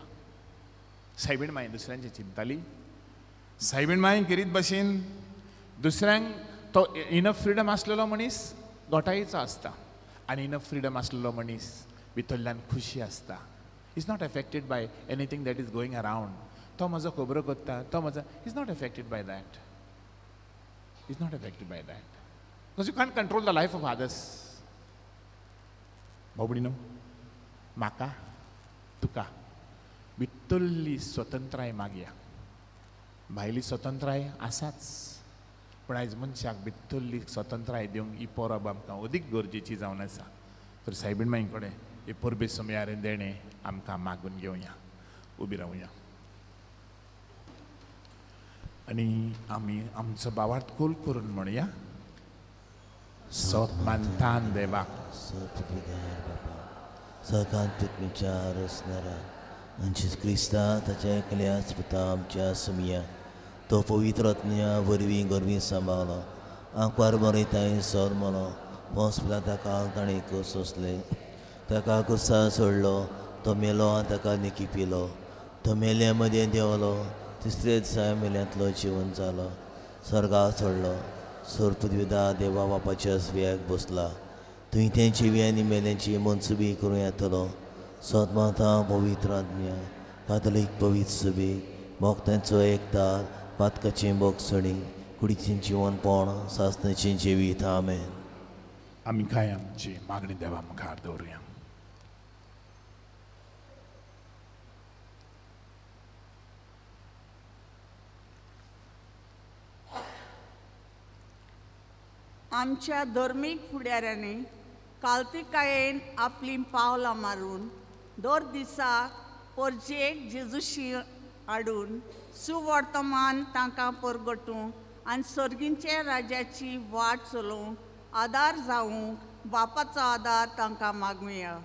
सायबीण माय दुसऱ्यांचें चिंताली. सायबीण माय किरीत भाशेन दुसऱ्यांक तो इनफ फ्रिडम आसलेलो मनीस गोठायेचो आसता आनी इनफ फ्रिडम आसलेलो मनीस भितरल्यान खुशी आसता. Is not affected by anything that is going around. तो म्हजो खबरो करता, तो म्हजो is not affected by that, is not affected by that, because you can't control the life of others. भाव भयणीनो म्हाका तुका भितरली स्वतंत्राय मागया. भायली स्वतंत्राय आसाच, पूण आयज मनशाक भितरली स्वतंत्राय दिवंक ही परब आमकां अदीक गरजेची जावन आसा. तर सायबीण माई कडेन हे परबे समयार देणें आमकां मागून घेवया. उबी रावया आनी आमी आमचो बावार्थ खोल करून म्हणया, सोत मानतान देवाक, सोत पिदार बापा, सकांत पितमीच्या रसनरा आनी क्रिस्ता ताच्या एकल्याच पुता आमच्या सुमया, तो पवित्र आत्म्या वरवीं गरवीं सांबाळलो, आंकवार बरयताय सोर मलो, पोस ताका ताणें सोंसलें, ताका कुसा सोडलो, तो मेलो आनी ताका निकी पिलो, तो मेल्या मदें देंवलो, तिसरे दिसा मेल्यांतलो जिवन जालो, स्वर्गाक चडलो, सोरपुदविदा देवा बापाच्या सुव्याक बसला, थंय तेंची आनी मेल्यांची मनसुबी करूं येतलो. सतमाता पवित्र आज्ञा कातलीक पवित्र सुबी भक्तांचो एकतार पातकाचें बोगसणी कुडीचें जिवनपण सासणाचें जिवीत. आमेन. आमी काय आमची मागणी देवा मुखार दवरुया. आमच्या धर्मीक फुडाऱ्यांनी कालतिकायेन आपलीं पावलां मारून दर दिसा परजेक जेजूशी हाडून सुवर्तमान तांकां परगटूंक आनी सर्गींच्या राज्याची वाट चलोवंक आदार जावंक बापाचो आदार तांकां मागुया.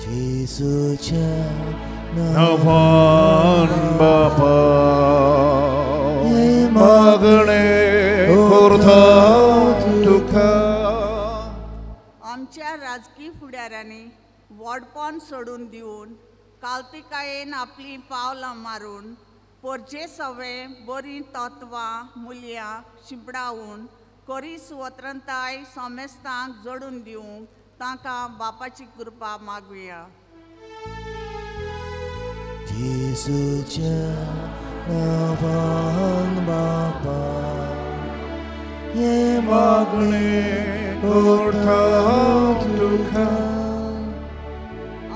जेजूच्या नांवान बापा मागणें करता तुका. आमच्या राजकी फुडाऱ्यांनी व्हडपण सोडून दिवन कालतिकायेन आपलीं पावलां मारून परजे सवे बरीं तत्वां मुल्यां शिंपडावन करी स्वतंत्रताय समेस्तांक जोडून दिवंक तांकां बापाची कृपा मागुया. जेजूच्या नांवान बापा हें मागणें करता तुका.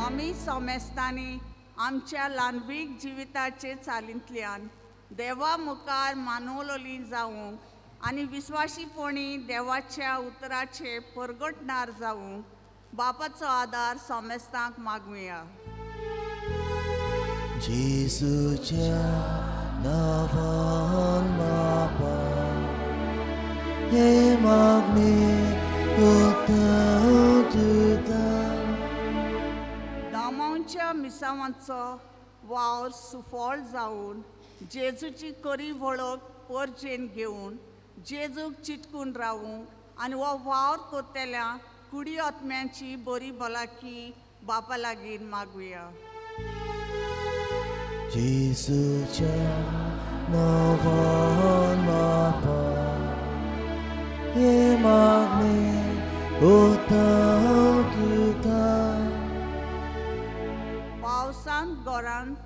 आमी समेस्तांनी आमच्या ल्हानवीक जिविताचे चालींतल्यान देवा मुखार मानवलोली जावंक आनी विस्वाशीपणी देवाच्या उतराचे परगटणार जावंक बापाचो आदार सोमेस्तांक मागुया. जेजूच्या नांवान बापा हे मागणी करता तुका. दामांच्या मिसावांचो वावर सुफळ जावन जेजूची करी वळख परजेन घेवन जेजूक चिटकून रावूंक आनी हो वावर करतल्या कुडी आत्म्यांची बरी भलायकी बापा लागीं मागुया. जेजूच्या नांवान बापा हे मागणी करता तुका. पावसांत घरांत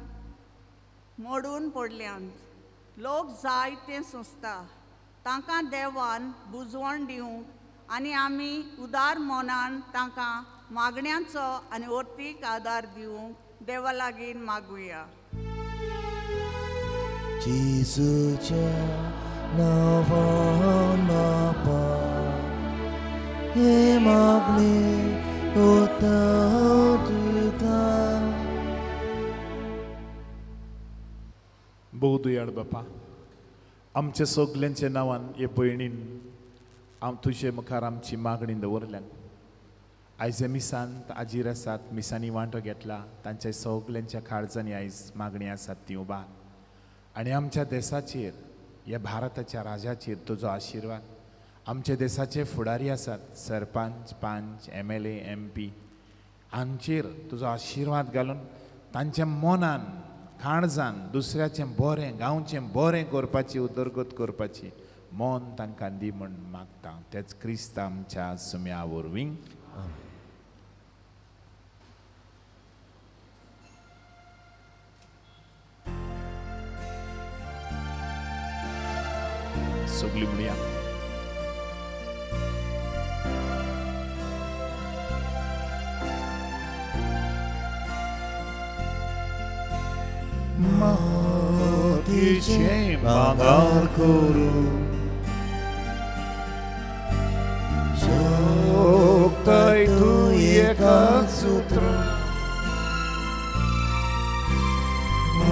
मोडून पडल्यांत लोक जाय तें सोंसता तांकां देवान बुजवण दिवंक आनी आमी उदार मनान तांकां मागण्यांचो आनी अर्थीक आदार दिवंक देवा लागीं मागुया. जेजूच्या नांवान बापा हे मागणी करता तुका. भोव दुयाळ बापा, आमच्या सगल्यांच्या नांवान हे भयणीन हांव तुजे मुखार आमची मागणी दवरल्यान. आयज मिसांत आजीर आसात, मिसांनी वांटो घेतला, तांच्या सगल्यांच्या काळजांनी आयज मागणी आसात ती उबार. आनी आमच्या देसाचेर, ह्या भारताच्या राजाचेर तुजो आशिर्वाद. आमच्या देसाचे फुडारी आसात, सरपंच, पंच, MLA, MP, हांचेर तुजो आशिर्वाद घालून तांच्या मनान काळजान दुसऱ्याचें बरें, गांवचें बरें करपाची, उदरगत करपाची मन तांकां दी म्हूण मागता. तेच क्रिस्त आमच्या सुम्या वरवीं. सगळीं म्हणया. मातीचें भांगर करूं सोदताय तूं एका सूत्र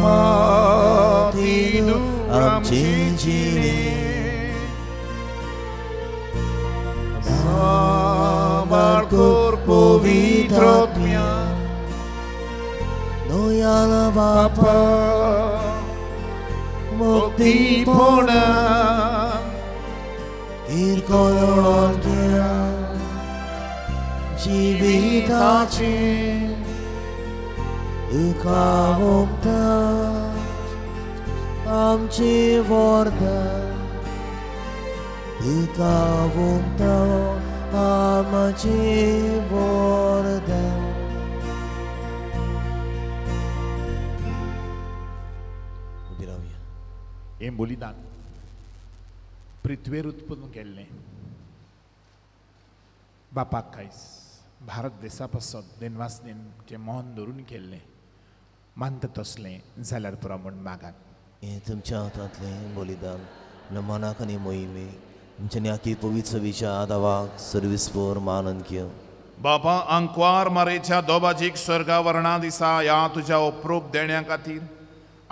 माती आमची जिणी सांबाळ कर पवित्र आत्म्या दयाळ बापा मुक्तीपणा किरकोळ जिविताची तुका ओंपता आमची वर्धा तुका ओंपता आमची वर्धा. हें बलिदान पृथ्वेर उत्पन्न केल्लें बापाक कायस भारत देसा पासत देनवासनेन जें मन धरून केल्लें मानता तसलें जाल्यार पुरो म्हूण मागात. हें तुमच्या हातांतलें बलिदान मनाक आनी मोहिमेक तुमच्या न्याकी पवित्र सभेच्या आदावाक सर्विसपोर मानून घेव. बापा आंकवार मारेच्या दोबाजीक स्वर्गा वर्णा दिसा ह्या तुज्या अप्रूप देण्या खातीर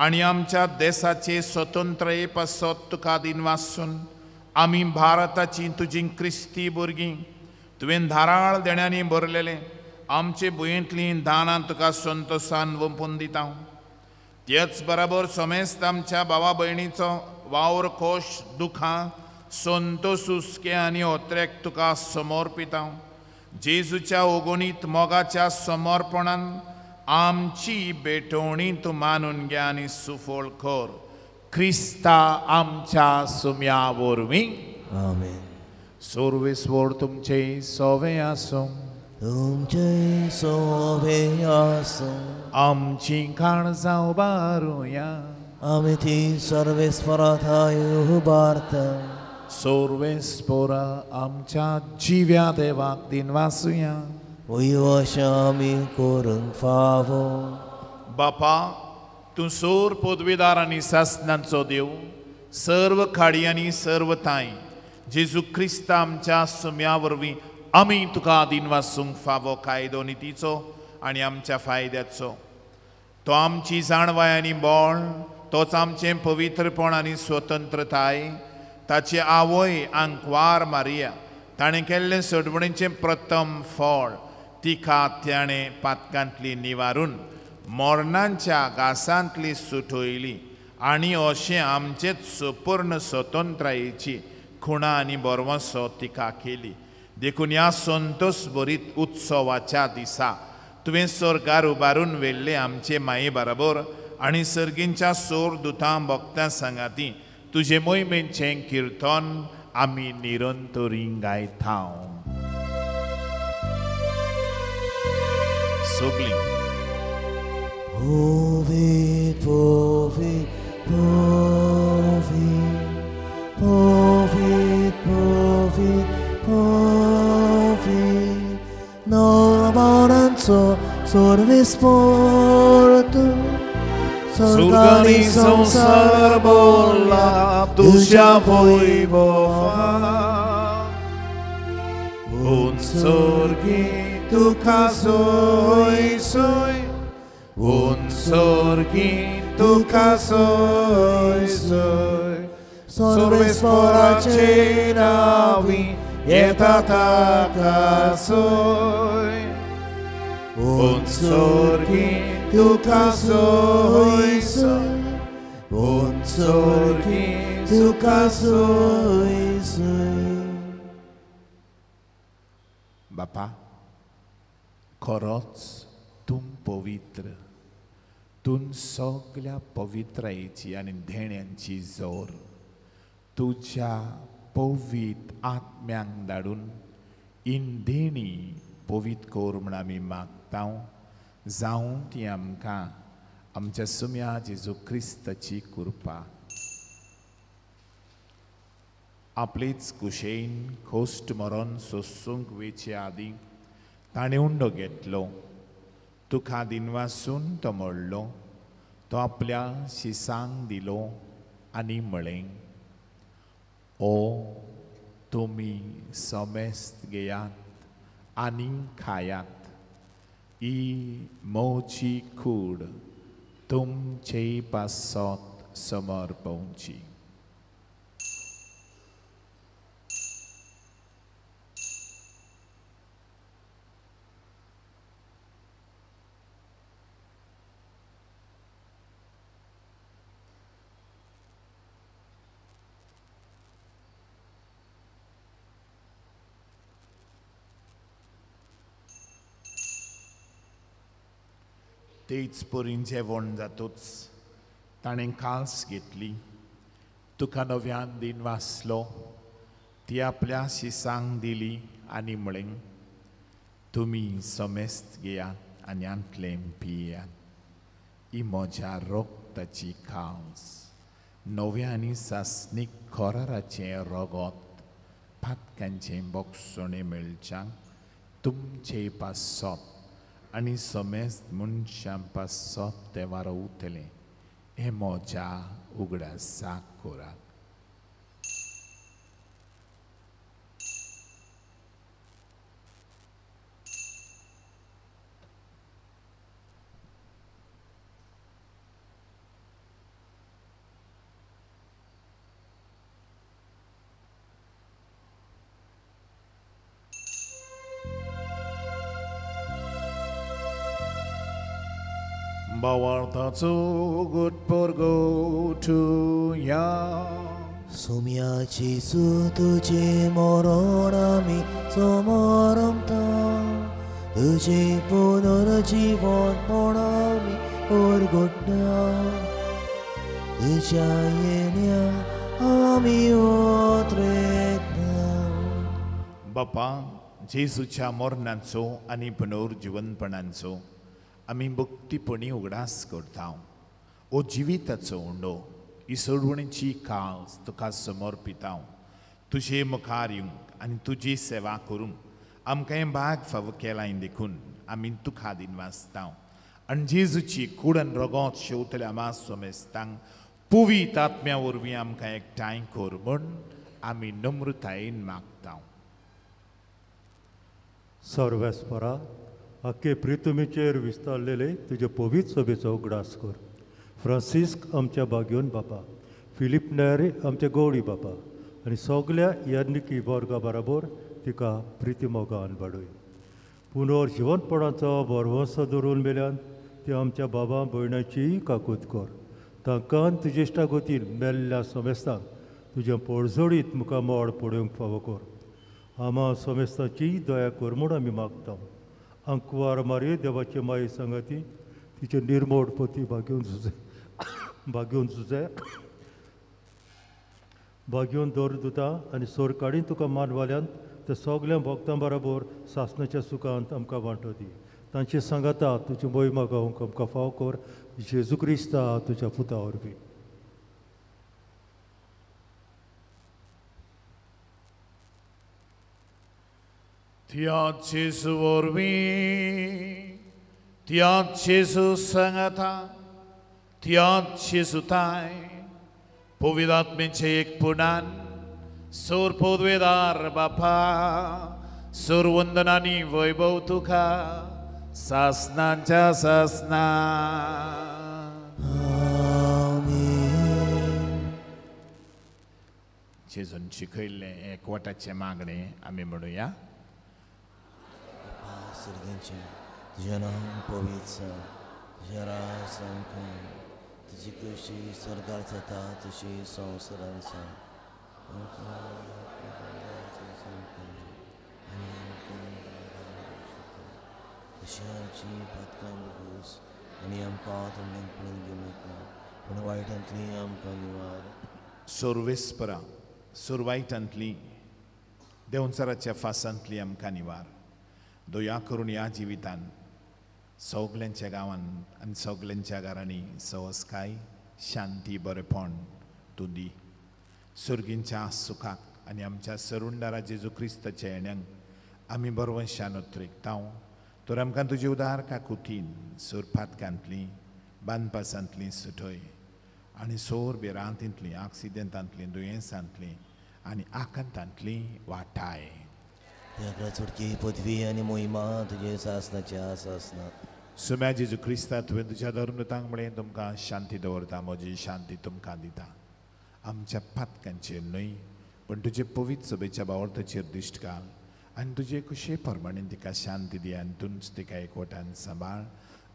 आनी आमच्या देसाचे स्वतंत्रये पासत तुका दिनवासून आमी भारताची तुजी क्रिस्ती भुरगीं तुवें धाराळ देण्यांनी भरलेलें आमचे भुंयेंतलीं दानां तुका संतोसान वंपून दिता. तेच बराबर समेस्त आमच्या भावा भयणीचो वावर खोश दुखां संतोस हुस्के आनी ओत्रेक तुका समर्पिता. जेजूच्या ओगणीत मोगाच्या समर्पणान आमची भेटवणी तूं मानून घे आनी सुफळ कर. क्रिस्ता आमच्या सुम्या वरवीं. आमेन. सर्वेस्वर तुमचे सोवे आसूं. तुमचे सोवे आसूं. आमची काळजां उबारुया. आमी ती सर्वेस्परा थांय उबारता. सर्वेस्परा आमच्या जिव्या देवाक दिनवासुया. वयवश आमी करूंक फावो. बापा तूं सोर पदवीदार आनी सासनांचो देव, सर्व खाडयांनी सर्व तांय जेजू क्रिस्त आमच्या सुम्या वरवीं आमी तुका दिनवासूंक फावो कायदो नितीचो आनी आमच्या फायद्याचो। तो आमची जाणवाय आनी बळ, तोच आमचें पवित्रपण आनी स्वतंत्रताय। ताची आवय आंकवार मारिया ताणें केल्लें सोडवणेचें प्रथम फळ तिका ताणें पातकांतली निवारून मरणांच्या घासांतली सुटयली आनी अशें आमचेच सुपूर्ण स्वतंत्रायेची खुणा आनी बरवसो तिका केली। देखून ह्या संतोष भरीत उत्सवाच्या दिसा तुवें स्वर्गार उबारून व्हेल्ले आमचे माये बराबर आनी सर्गींच्या सोर दुतां भक्तां सांगाती तुजे मोहिमेचें किर्तन आमी निरंतरी गायता। सगळीं Ovi, povi, povi, povi, povi, povi, no sorve sportu, Surgani संसार बोला तुझ्या वैभवा, उन स्वर्गी तुका सोय सोय, उन स्वर्गी तुका सोय सोय, सर्वेस्पराचे नावी येता ताका सोय, उन स्वर्गी तुका सोय सोय, उन स्वर्गी तुका सोय सोय। बापा, खरोच तूं पवित्र, तूं सगल्या पवित्रायेची आनी धेण्यांची जोर तुज्या पवित्र आत्म्यांक धाडून इंदेणी पवित्र कर म्हूण आमी मागता। जावं ती आमकां आमच्या सुम्या जेजू क्रिस्ताची कृपा। आपलेच कुशेन खोस्ट मरण सोसूंक वेचे आदीं ताणें उंडो घेतलो, तुका दिनवासून तो मोडलो, तो आपल्या शिसांक दिलो आनी म्हळें, ओ तुमी समेस्त घेयात आनी खायात, ही मोची कूड तुमचे पासत समर्पवची। तेच परीन जेवण जातूच ताणें काल्स घेतली, तुका नव्यान दिन वाचलो, ती आपल्या शिसांक दिली आनी म्हळें, तुमी समेस्त घेयात आनी आंतलें पियात, ही म्हज्या रक्ताची काल्स, नव्या आनी सासणीक कराराचें रगत पातकांचें बोगसणें मेळच्याक तुमचे पासत आनी समेस्त मनशां पासत तें वारवतलें, हें म्हज्या उगडासाक करात। भावार्थाचो गुटपोरगोठुया सुम्याची सु तुझे मरण आमी समरमता, तुझे पुनर्जीवनपण आमी परगट्टा, तुज्या येण्या आमी ओत्रेता। बापा, जेजूच्या मरणाचो आनी पुनर्जीवनपणाचो आमी भक्तीपणी उगडास करता। ओ जिविताचो उंडो, ही सोडवणीची काळज तुका समर्पिता। तुजे मुखार येवंक आनी तुजी सेवा करूंक आमकां हें भाग फावो केलां देखून आमी तुका दिनवासता। आनी जेजूची कुडन रगत शेवतल्या मास सोमेस्तांक पुवीत आत्म्या वरवीं आमकां एकठांय कर म्हूण आमी नम्रतायेन मागता. सर्वेस्परा आख्खे प्रितुमीचेर विस्तारलेले तुजे पवित्र सभेचो उगडास कर. फ्रांसिस्क आमच्या बागयोन बापा, फिलीप नेरी आमच्या गौडी बापा आनी सगल्या याज्ञिकी वर्गा बराबर तिका प्रितीमोगान वाडय. पुनर जिवनपणाचो भरवंसो दवरून मेल्यान ती आमच्या बाबा भयणाचीय काकूत कर. तांकां तुजे इश्टागतीन मेल्ल्या समेस्तांक तुज्या पोळजोडीत मुखार मोड पडोवंक फावो कर. आमा समेस्तांचीय दया कर म्हूण आमी मागता. आंकवार मारये देवाचे माये सांगाती तिचे निर्मोड पती भाग्योवन सुजे भाग्योवन सुजे भाग्योवन दवर दिता आनी सोरकाडीन तुका मानवाल्यान त्या सगल्या भक्तां बराबर सासणाच्या सुखांत आमकां वांटो दी. तांचे सांगाता तुजी मोहिमा गावंक आमकां फाव कर. जेजू क्रिस्ता तुज्या पुता वरवीं. त्याच जेजू वरवीं, त्याच जेजू सांगाता, त्याच जेजू ताय पवित्र आत्म्याचे एकपणान सोर पदवेदार बापा सोर वंदनानी वैभव तुका सासनांच्या सासना. जेजून शिकयल्लें एकवटाचें मागणें आमी म्हणुया. सर्गेचें तुजें नांव पवित्र जावं, तुजें राज आमकां, तुजी कशी स्वर्गार जाता तशी संवसारान जावं. तशी आमची पातकां भोगूस आनी आमकां तोंडेन पडून घेवं नाका, पूण वायटांतली आमकां निवार. सोर्वेस्परा सोरवायटांतली देंवचाराच्या फासांतली आमकां निवार. दया करून ह्या जिवितान सगल्यांच्या गांवांत आनी सगल्यांच्या घरांनी सवसकाय शांती बरेपण तूं दी. सर्गींच्या सुखाक आनी आमच्या सरुंडारा जेजू क्रिस्ताच्या येण्यांक आमी बरवंशान उतरेकता. तर आमकां तुजी उदार काकुतीन सोरपातकांतली बांदपासांतली सुटय आनी सोर भिरांतींतली आक्सिडेंटांतली दुयेंसांतली आनी आकांतांतली वाटाय. त्या चुटकी पदवी आनी मोहिमा तुजे सासनाच्या सासना. सुम्या जेजू क्रिस्ता तुवें तुज्या धर्मदूतांक म्हळें तुमकां शांती दवरता, म्हजी शांती तुमकां दिता. आमच्या पातकांचेर न्हय पूण तुजे पवित्र सभेच्या बावळताचेर दिश्ट घाल आनी तुजे कुशे प्रमाणे तिका शांती दी आनी तूंच तिका एकवटान सांबाळ.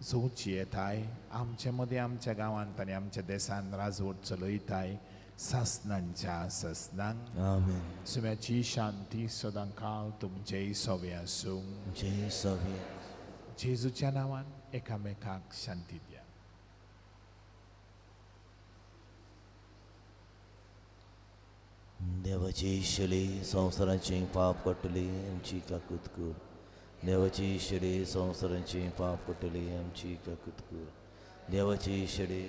जोची येताय आमचे मदीं आमच्या गांवांत आनी आमच्या देसान राजवट चलयताय सासनांच्या सासनांक. आमेन. सुम्याची शांती सदां काळ तुमचेय सवे आसूं. तुमचेय सवे. जेजूच्या नांवान एकामेकाक शांती दिया. देवाची शली संवसाराचें पाप काडटली आमची काकूत कर. देवाची शली संवसाराचें पाप काडटली आमची काकूत कर. देवाची शली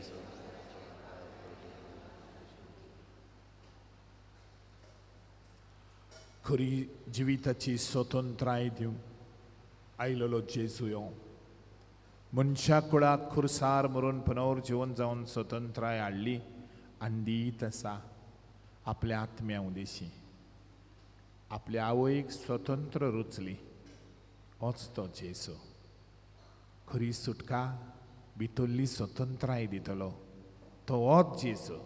खरी जिविताची स्वतंत्राय दिवंक आयलेलो जेजू यो मनशा कुळाक खुरसार मरून पुनर जिवन जावन स्वतंत्राय हाडली आनी दीत आसा आपल्या आत्म्या उदेशी. आपल्या आवयक स्वतंत्र रुचली होच तो जेजू. खरी सुटका भितरली स्वतंत्राय दितलो तो होच जेजू.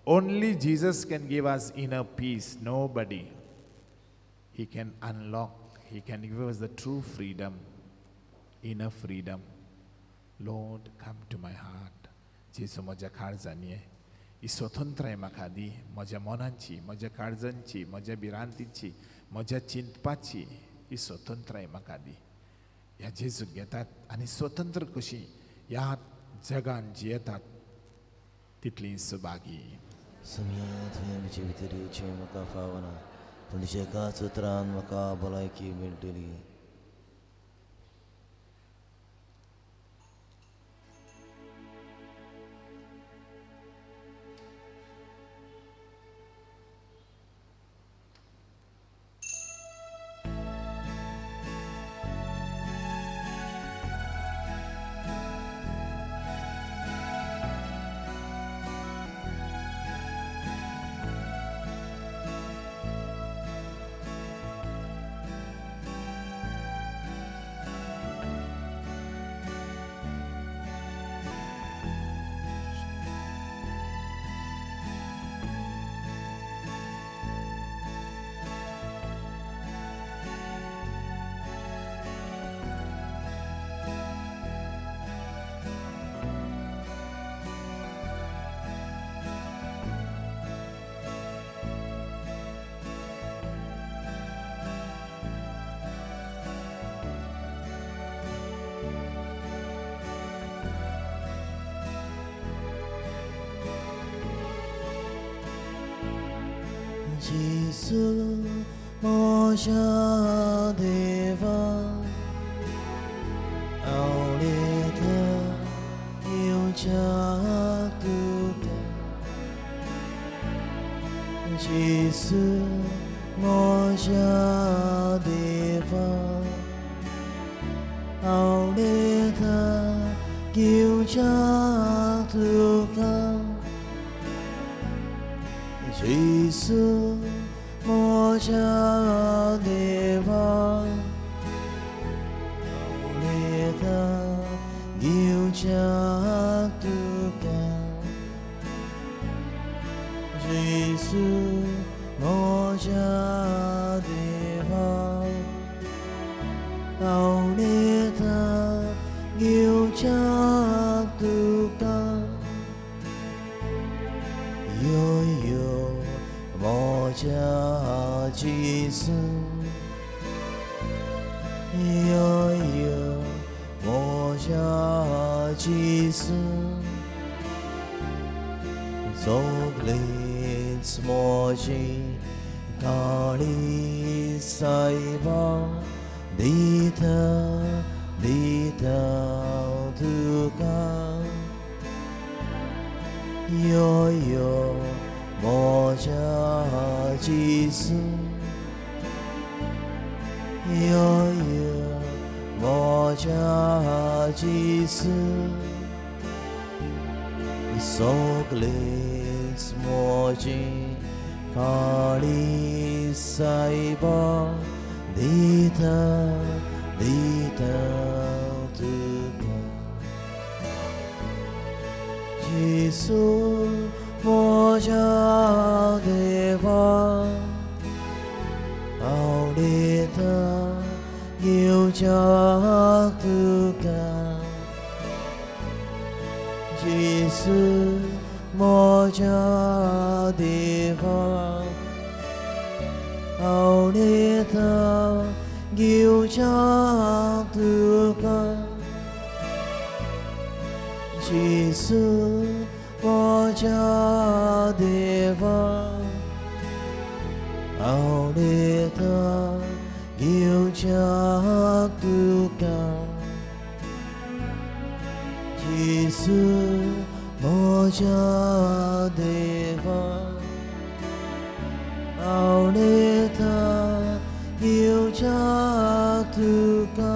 Only Jesus can give us inner peace, nobody. He can unlock, He can give us the true freedom, inner freedom. Lord, come to my heart. जेजू म्हज्या काळजांनी ये, ही स्वतंत्राय म्हाका दी. म्हज्या मनाची, म्हज्या काळजांची, म्हज्या भिरांतीची, म्हज्या चिंतपाची ही स्वतंत्राय म्हाका दी. ह्या जेजूक घेतात आनी स्वतंत्र कशी ह्या जगान जियेतात तितली सुभागी. सुम्या तुवें म्हजे भितर येवचें म्हाका फावना, पूण तुज्या एकाच उतरान म्हाका भलायकी मेळटली. जेसू म्हज्या देवा आवडीता येवच्याक तुका जेसू म्हज्या देवा आवडीता येवच्याक तुका जेसू म्हज्या देवा आवडीता येवच्याक तुका जेसू म्हज्या देवा आवडीता येवच्याक तुका यो यो म्हज्या जेसू यो यो म्हज्या जेसू सगळींच म्हजी काळी सायबा दिता दिता तुका यो यो म्हज्या जेसू यो यो म्हज्या जेसू सगळींच म्हजी काळी सायबा दिता दिता तुका जेसू म्हज्या देवा आवडीता येवच्याक तुका जेसू म्हज्या देवा आवडीता येवच्याक तुका जेसू म्हज्या देवा आवडीता येवच्याक तुका जेसू म्हज्या देवा आवडीता येवच्याक तुका.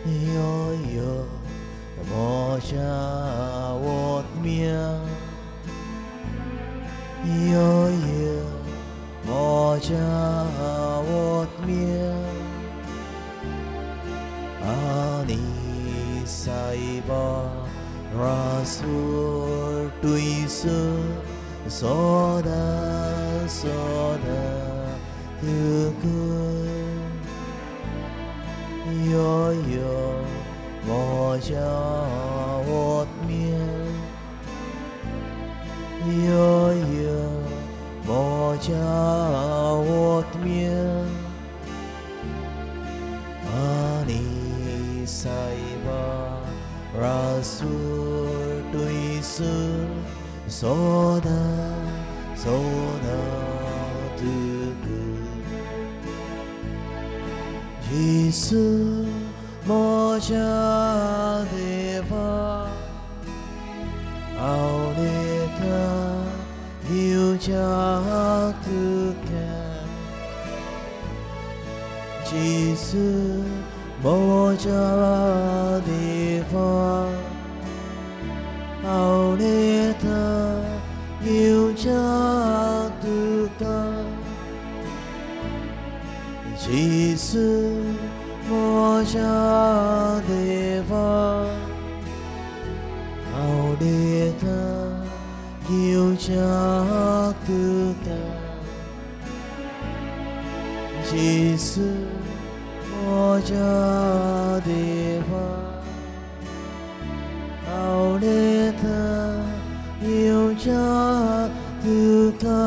哟哟，莫下我命。哟哟，莫下我命。阿尼塞巴拉苏对苏，索达索达图古。 哟哟，莫叫我命。哟哟，莫叫我命。阿尼塞巴拉苏对苏，索达索达图古。 耶稣，摩迦德瓦，奥利塔，尤加图卡。耶稣，摩迦德瓦，奥利塔，尤加图卡。 耶稣，摩迦德瓦，奥利塔，尤加图卡。जेजू म्हज्या देवा आवडता येवच्या तुका.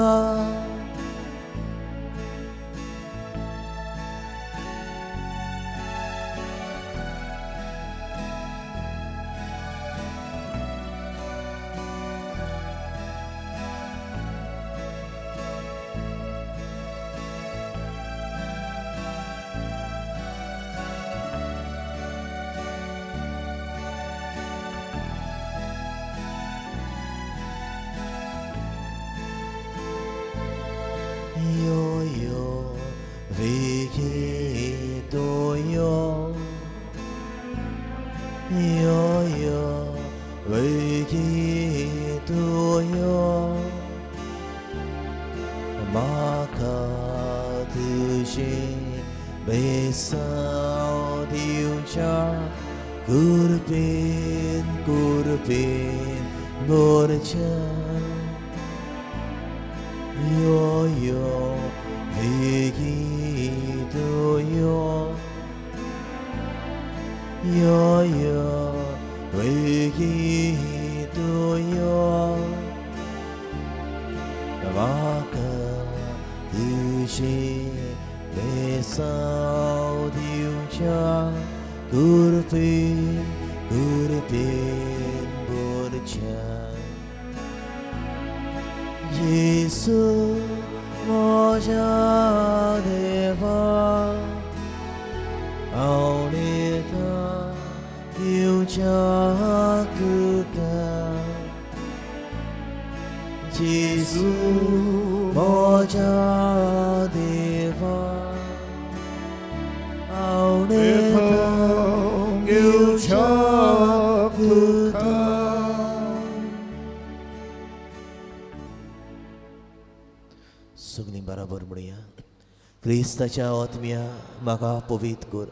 क्रिस्ताच्या आत्म्या म्हाका पवित्र कर,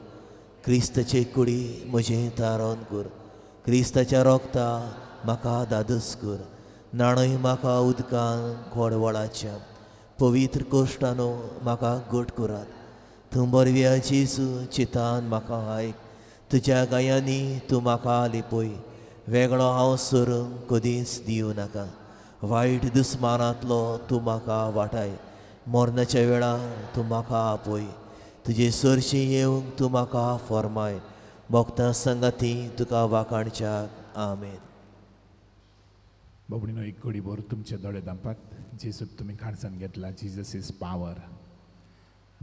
क्रिस्ताचे कुडी म्हजें तारण कर, क्रिस्ताच्या रोगता म्हाका दादूस कर, न्हाणय म्हाका उदकान खोडवळाच्या पवित्र कोश्टानो म्हाका घट करात. तूं बरव्या जेजू चितान म्हाका आयक, तुज्या गायांनी तूं म्हाका लिपय, वेगळो हांव सरूंक कदींच दिवं नाका. वायट दुस्मानांतलो तूं म्हाका वाटाय, मरणाच्या वेळार तूं म्हाका आपय, तुजे सरशी येवंक तूं म्हाका फॉर्माय, भक्तां संगाती तुका वाखाणच्याक. आमेन. बाबडीनो एक घडी भर तुमचे दोळे दामपात. जेजूक तुमी काळजान घेतला. Jesus is power.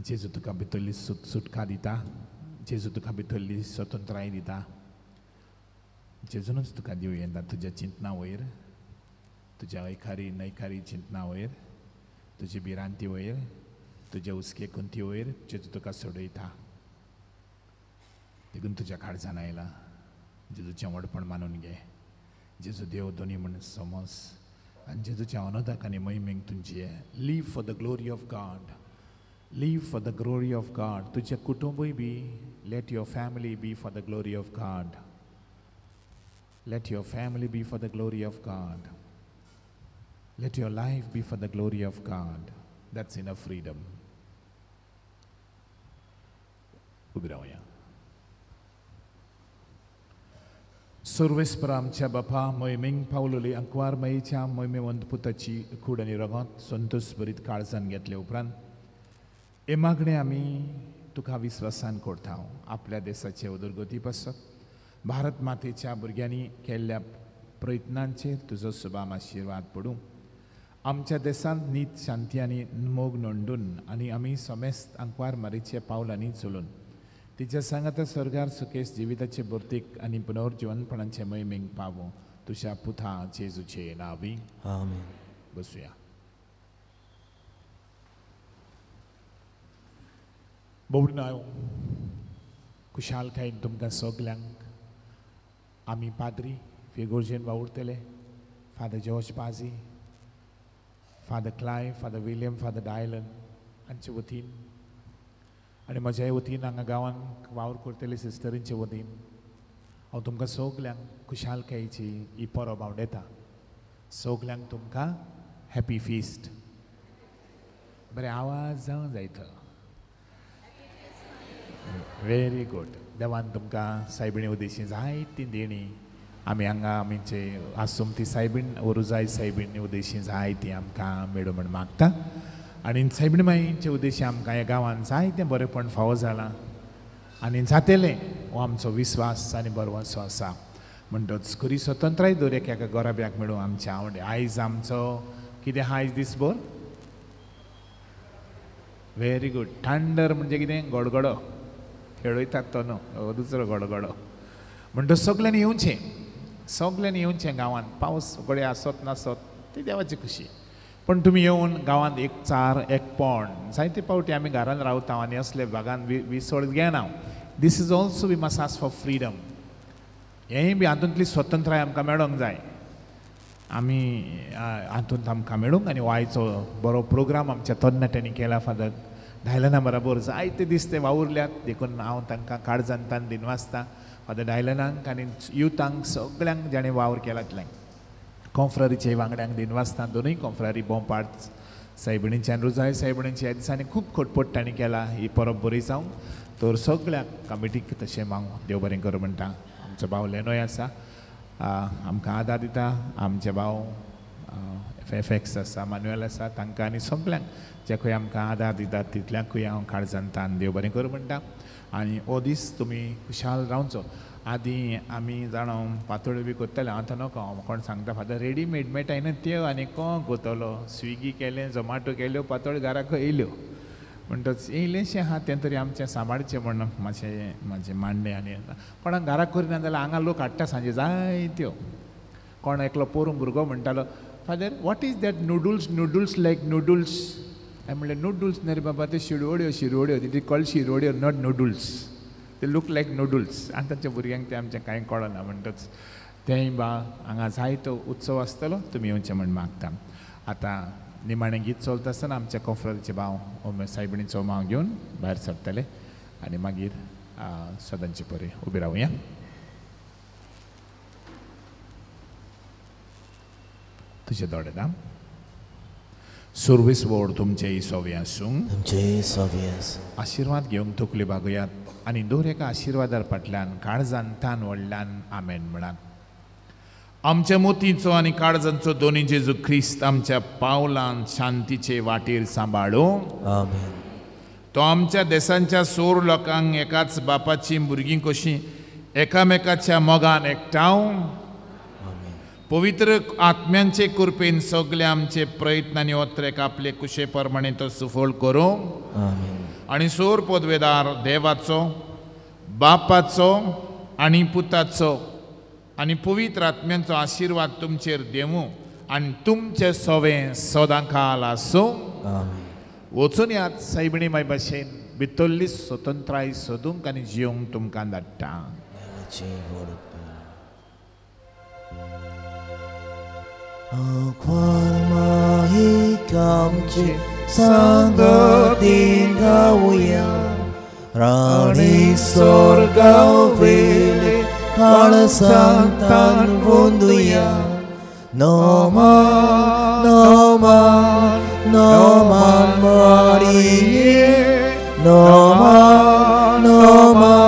जेजू तुका भितरली सुटका दिता, जेजू तुका भितरली स्वतंत्राय दिता, जेजूनच तुका दिवं येता. तुज्या चिंतना वयर, तुज्या ऐकारी न्हयकारी चिंतना वयर, तुजी भिरांती वयर, तुज्या हुस्के कुंती वयर जेजू तुका सोडयता. देखून तुज्या काळजान आयला. जेजूचें व्हडपण मानून घे. जेजू देव दोनी म्हण समज आनी जेजूच्या अनोदाक आनी महिमेक तुमची. Live for the glory of God. Live for the glory of God. तुजें कुटुंबूय बी, let your family be for the glory of God. Let your family be for the glory of God. Let your life be for the glory of God. That's enough freedom. उबी रावया. सर्वेस्पर आमच्या बापा, मोहिमेंक पावलोली अंकवार मयेच्या मोहिमेवंत पुताची कूड आनी रगत संतोष भरीत काळजान घेतले उपरांत हे मागणें आमी तुका विस्वासान करता. आपल्या देशाचे उदरगती पासत भारत मातेच्या भुरग्यांनी केल्ल्या प्रयत्नांचेर तुजो सुभाम आशिर्वाद पडूं. आमच्या देशांत नीत शांती आनी मोग नोंदून आनी आमी समेस्त आंकवार मारीच्या पावलांनी चलून तिच्या सांगाता स्वर्गार सुकेश जिविताचे भरतीक आनी पुनर्जिवनपणाचे मोहिमेक पावो. तुज्या पुता जेजूचे नांवी आमेन. बसुया. बोबडो खुशालकायेन तुमकां सगल्यांक आमी पाद्री फिगोर्जेन वावुरतले, Father George Pazi, Father Clive, Father William, Father Dylan हांचे वतीन आनी म्हज्याय वतीन हांगा गांवांत वावर करतले सिस्टरींचे वतीन हांव तुमकां सगल्यांक खुशालकायेची ही परब आवडयता. सगल्यांक तुमकां हॅपी फिस्ट. बरें आवाज जावं जायत. Very good. देवान तुमकां सायबिणी उदेशी जायतीं देणी आमी हांगा आमचे आसुमती सायबीण ओरुजाय सायबीण उदेशी जायती आमकां मेळूं म्हण मागता. आनी सायबीण माईचे उदेशी आमकां ह्या गांवांत जायतें बरेंपण फावो जालां आनी जातेलें हो आमचो विस्वास आनी बरवसो आसा. म्हणटच खरी स्वतंत्राय दर एका गोराब्याक मेळूं आमच्या आवडे. आयज आमचो कितें आहा आयज दीसभर? Very good. थंडर म्हणजे कितें? गडगडो खेळयतात तो न्हू, दुसरो गडगडो. म्हणटच सगल्यांनी येवचें, सगल्यांनी येवचें गांवांत. पावस घडये आसत नासत ती देवाची खुशी, पूण तुमी येवन गांवांत एक चार एक पण जायते फावटी आमी घरान रावता आनी असले भागान विसळ घेना. This is also we must ask for freedom. हेंय बी हातूंतली स्वतंत्राय आमकां मेळोंक जाय. आमी हातूंत आमकां मेळूंक आनी आयचो बरो प्रोग्राम आमच्या तरणाट्यांनी केला. फादर डायलना बराबर जायते दीस ते वावुरल्यात, देखून हांव तांकां काळजान तान दिनवासता. फादर डायलनांक आनी युथांक सगळ्यांक जाणें वावर केला तितल्यांक, कॉन्फ्रारीचे वांगड्यांक दिनवासता. दोनूय कॉन्फ्रारी बोंपाट सायबिणींची आनी रुजाय सायबिणींची ह्या दिसांनी खूब खटपट तांणी केला ही परब बरी जावंक. तर सगळ्या कमिटीक तशें हांव देव बरें करूं म्हणटा. आमचो भाव लेनोय आसा, आमकां आदार दिता. आमचे भाव एफ एक्स आसा, मानुएल आसा, तांकां आनी सगळ्यांक जे खंय आमकां आदार दितात तितल्यांकूय हांव काळजान तान देव बरें करूं म्हणटा. आनी हो दीस तुमी खुशाल रावचो. आदीं आमी जाणा पातोळ्यो बी करताले, आतां नको. कोण सांगता फादर रेडीमेड मेळटाय न्हू त्यो आनी कोण करतलो? स्विगी केलें, झोमॅटो केल्यो, पातोळ्यो घराक येयल्यो. म्हणटच येयलेंशें आहा तें तरी आमचें सांबाळचें म्हण मातशें म्हाजें मांडणें. आनी कोणाक घराक करिना जाल्यार हांगा लोक हाडटा सांजे जायत्यो. कोण एकलो पोरूं भुरगो म्हणटालो, father what is that noodles, noodles like noodles. हांवें म्हणलें नुडल्स न्हय रे बाबा, ते शिरवड्यो, शिरवड्यो, ती कॉल्ड शिरवड्यो, not noodles, ते लूक लायक नुडल्स. आनी तांच्या भुरग्यांक तें आमचें कांय कळना. म्हणटच तेंय बा हांगा जायतो उत्सव आसतलो, तुमी येवचें म्हण मागता. आतां निमाणें गीत चलता आसतना आमच्या कॉफ्रारीचे भाव सायबिणीचो माव घेवन भायर सरतले आनी मागीर सदांचे परी उबी रावया. तुजे दोळे दाम. सुर्वीस वोड तुमचे सोवे आसूं, तुमचे सोवे आसूं. आशिर्वाद घेवंक तकली बागोयात आनी दर एका आशिर्वादार फाटल्यान काळजान तान व्हडल्यान आमेन म्हणात. आमच्या मोतीचो आनी काळजांचो दोनी जेजू ख्रिस्त आमच्या पावलान शांतीचे वाटेर सांबाळू. आमेन. तो आमच्या देशांच्या सोर लोकांक एकाच बापाची भुरगीं कशीं एकामेकाच्या मोगान एकठांव पवित्र आत्म्यांचे कृपेन सगळे आमचे प्रयत्न आनी ओत्रेक आपले कुशे प्रमाणे तो सुफळ करूं. आनी सोर पदवेदार देवाचो, बापाचो आनी पुताचो आनी पवित्र आत्म्यांचो आशिर्वाद तुमचेर देवूं आनी तुमचे सवे सदां काल आसूं. वचून यात सायबिणी माय भाशेन भितरली स्वतंत्राय सोदूंक आनी जिवंक तुमकां धाडटा. सांगतीन गावया राणी स्वर्गावेले काळसांतान वंदुया. नमः नमः नमः मारिये, नमः नमः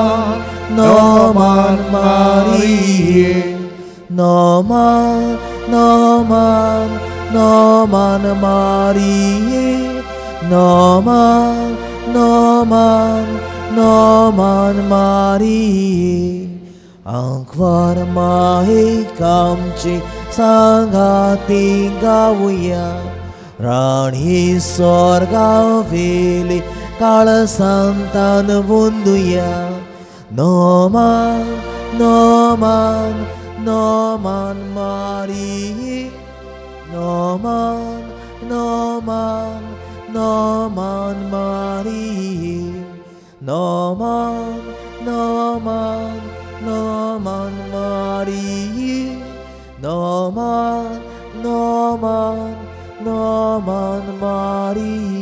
नमः मारिये, नमः नमः नमः मारिये, नमः नमः नमः मारिये. आंकवार माहिकामची सांगाती गावया राणी स्वर्गावेली काळसांतान वंदुया. नमः नमः नमः मारिये, नमः नमः नमः मारिये, नमः नमः नमः मारिये, नमः नमः नमः मारिये.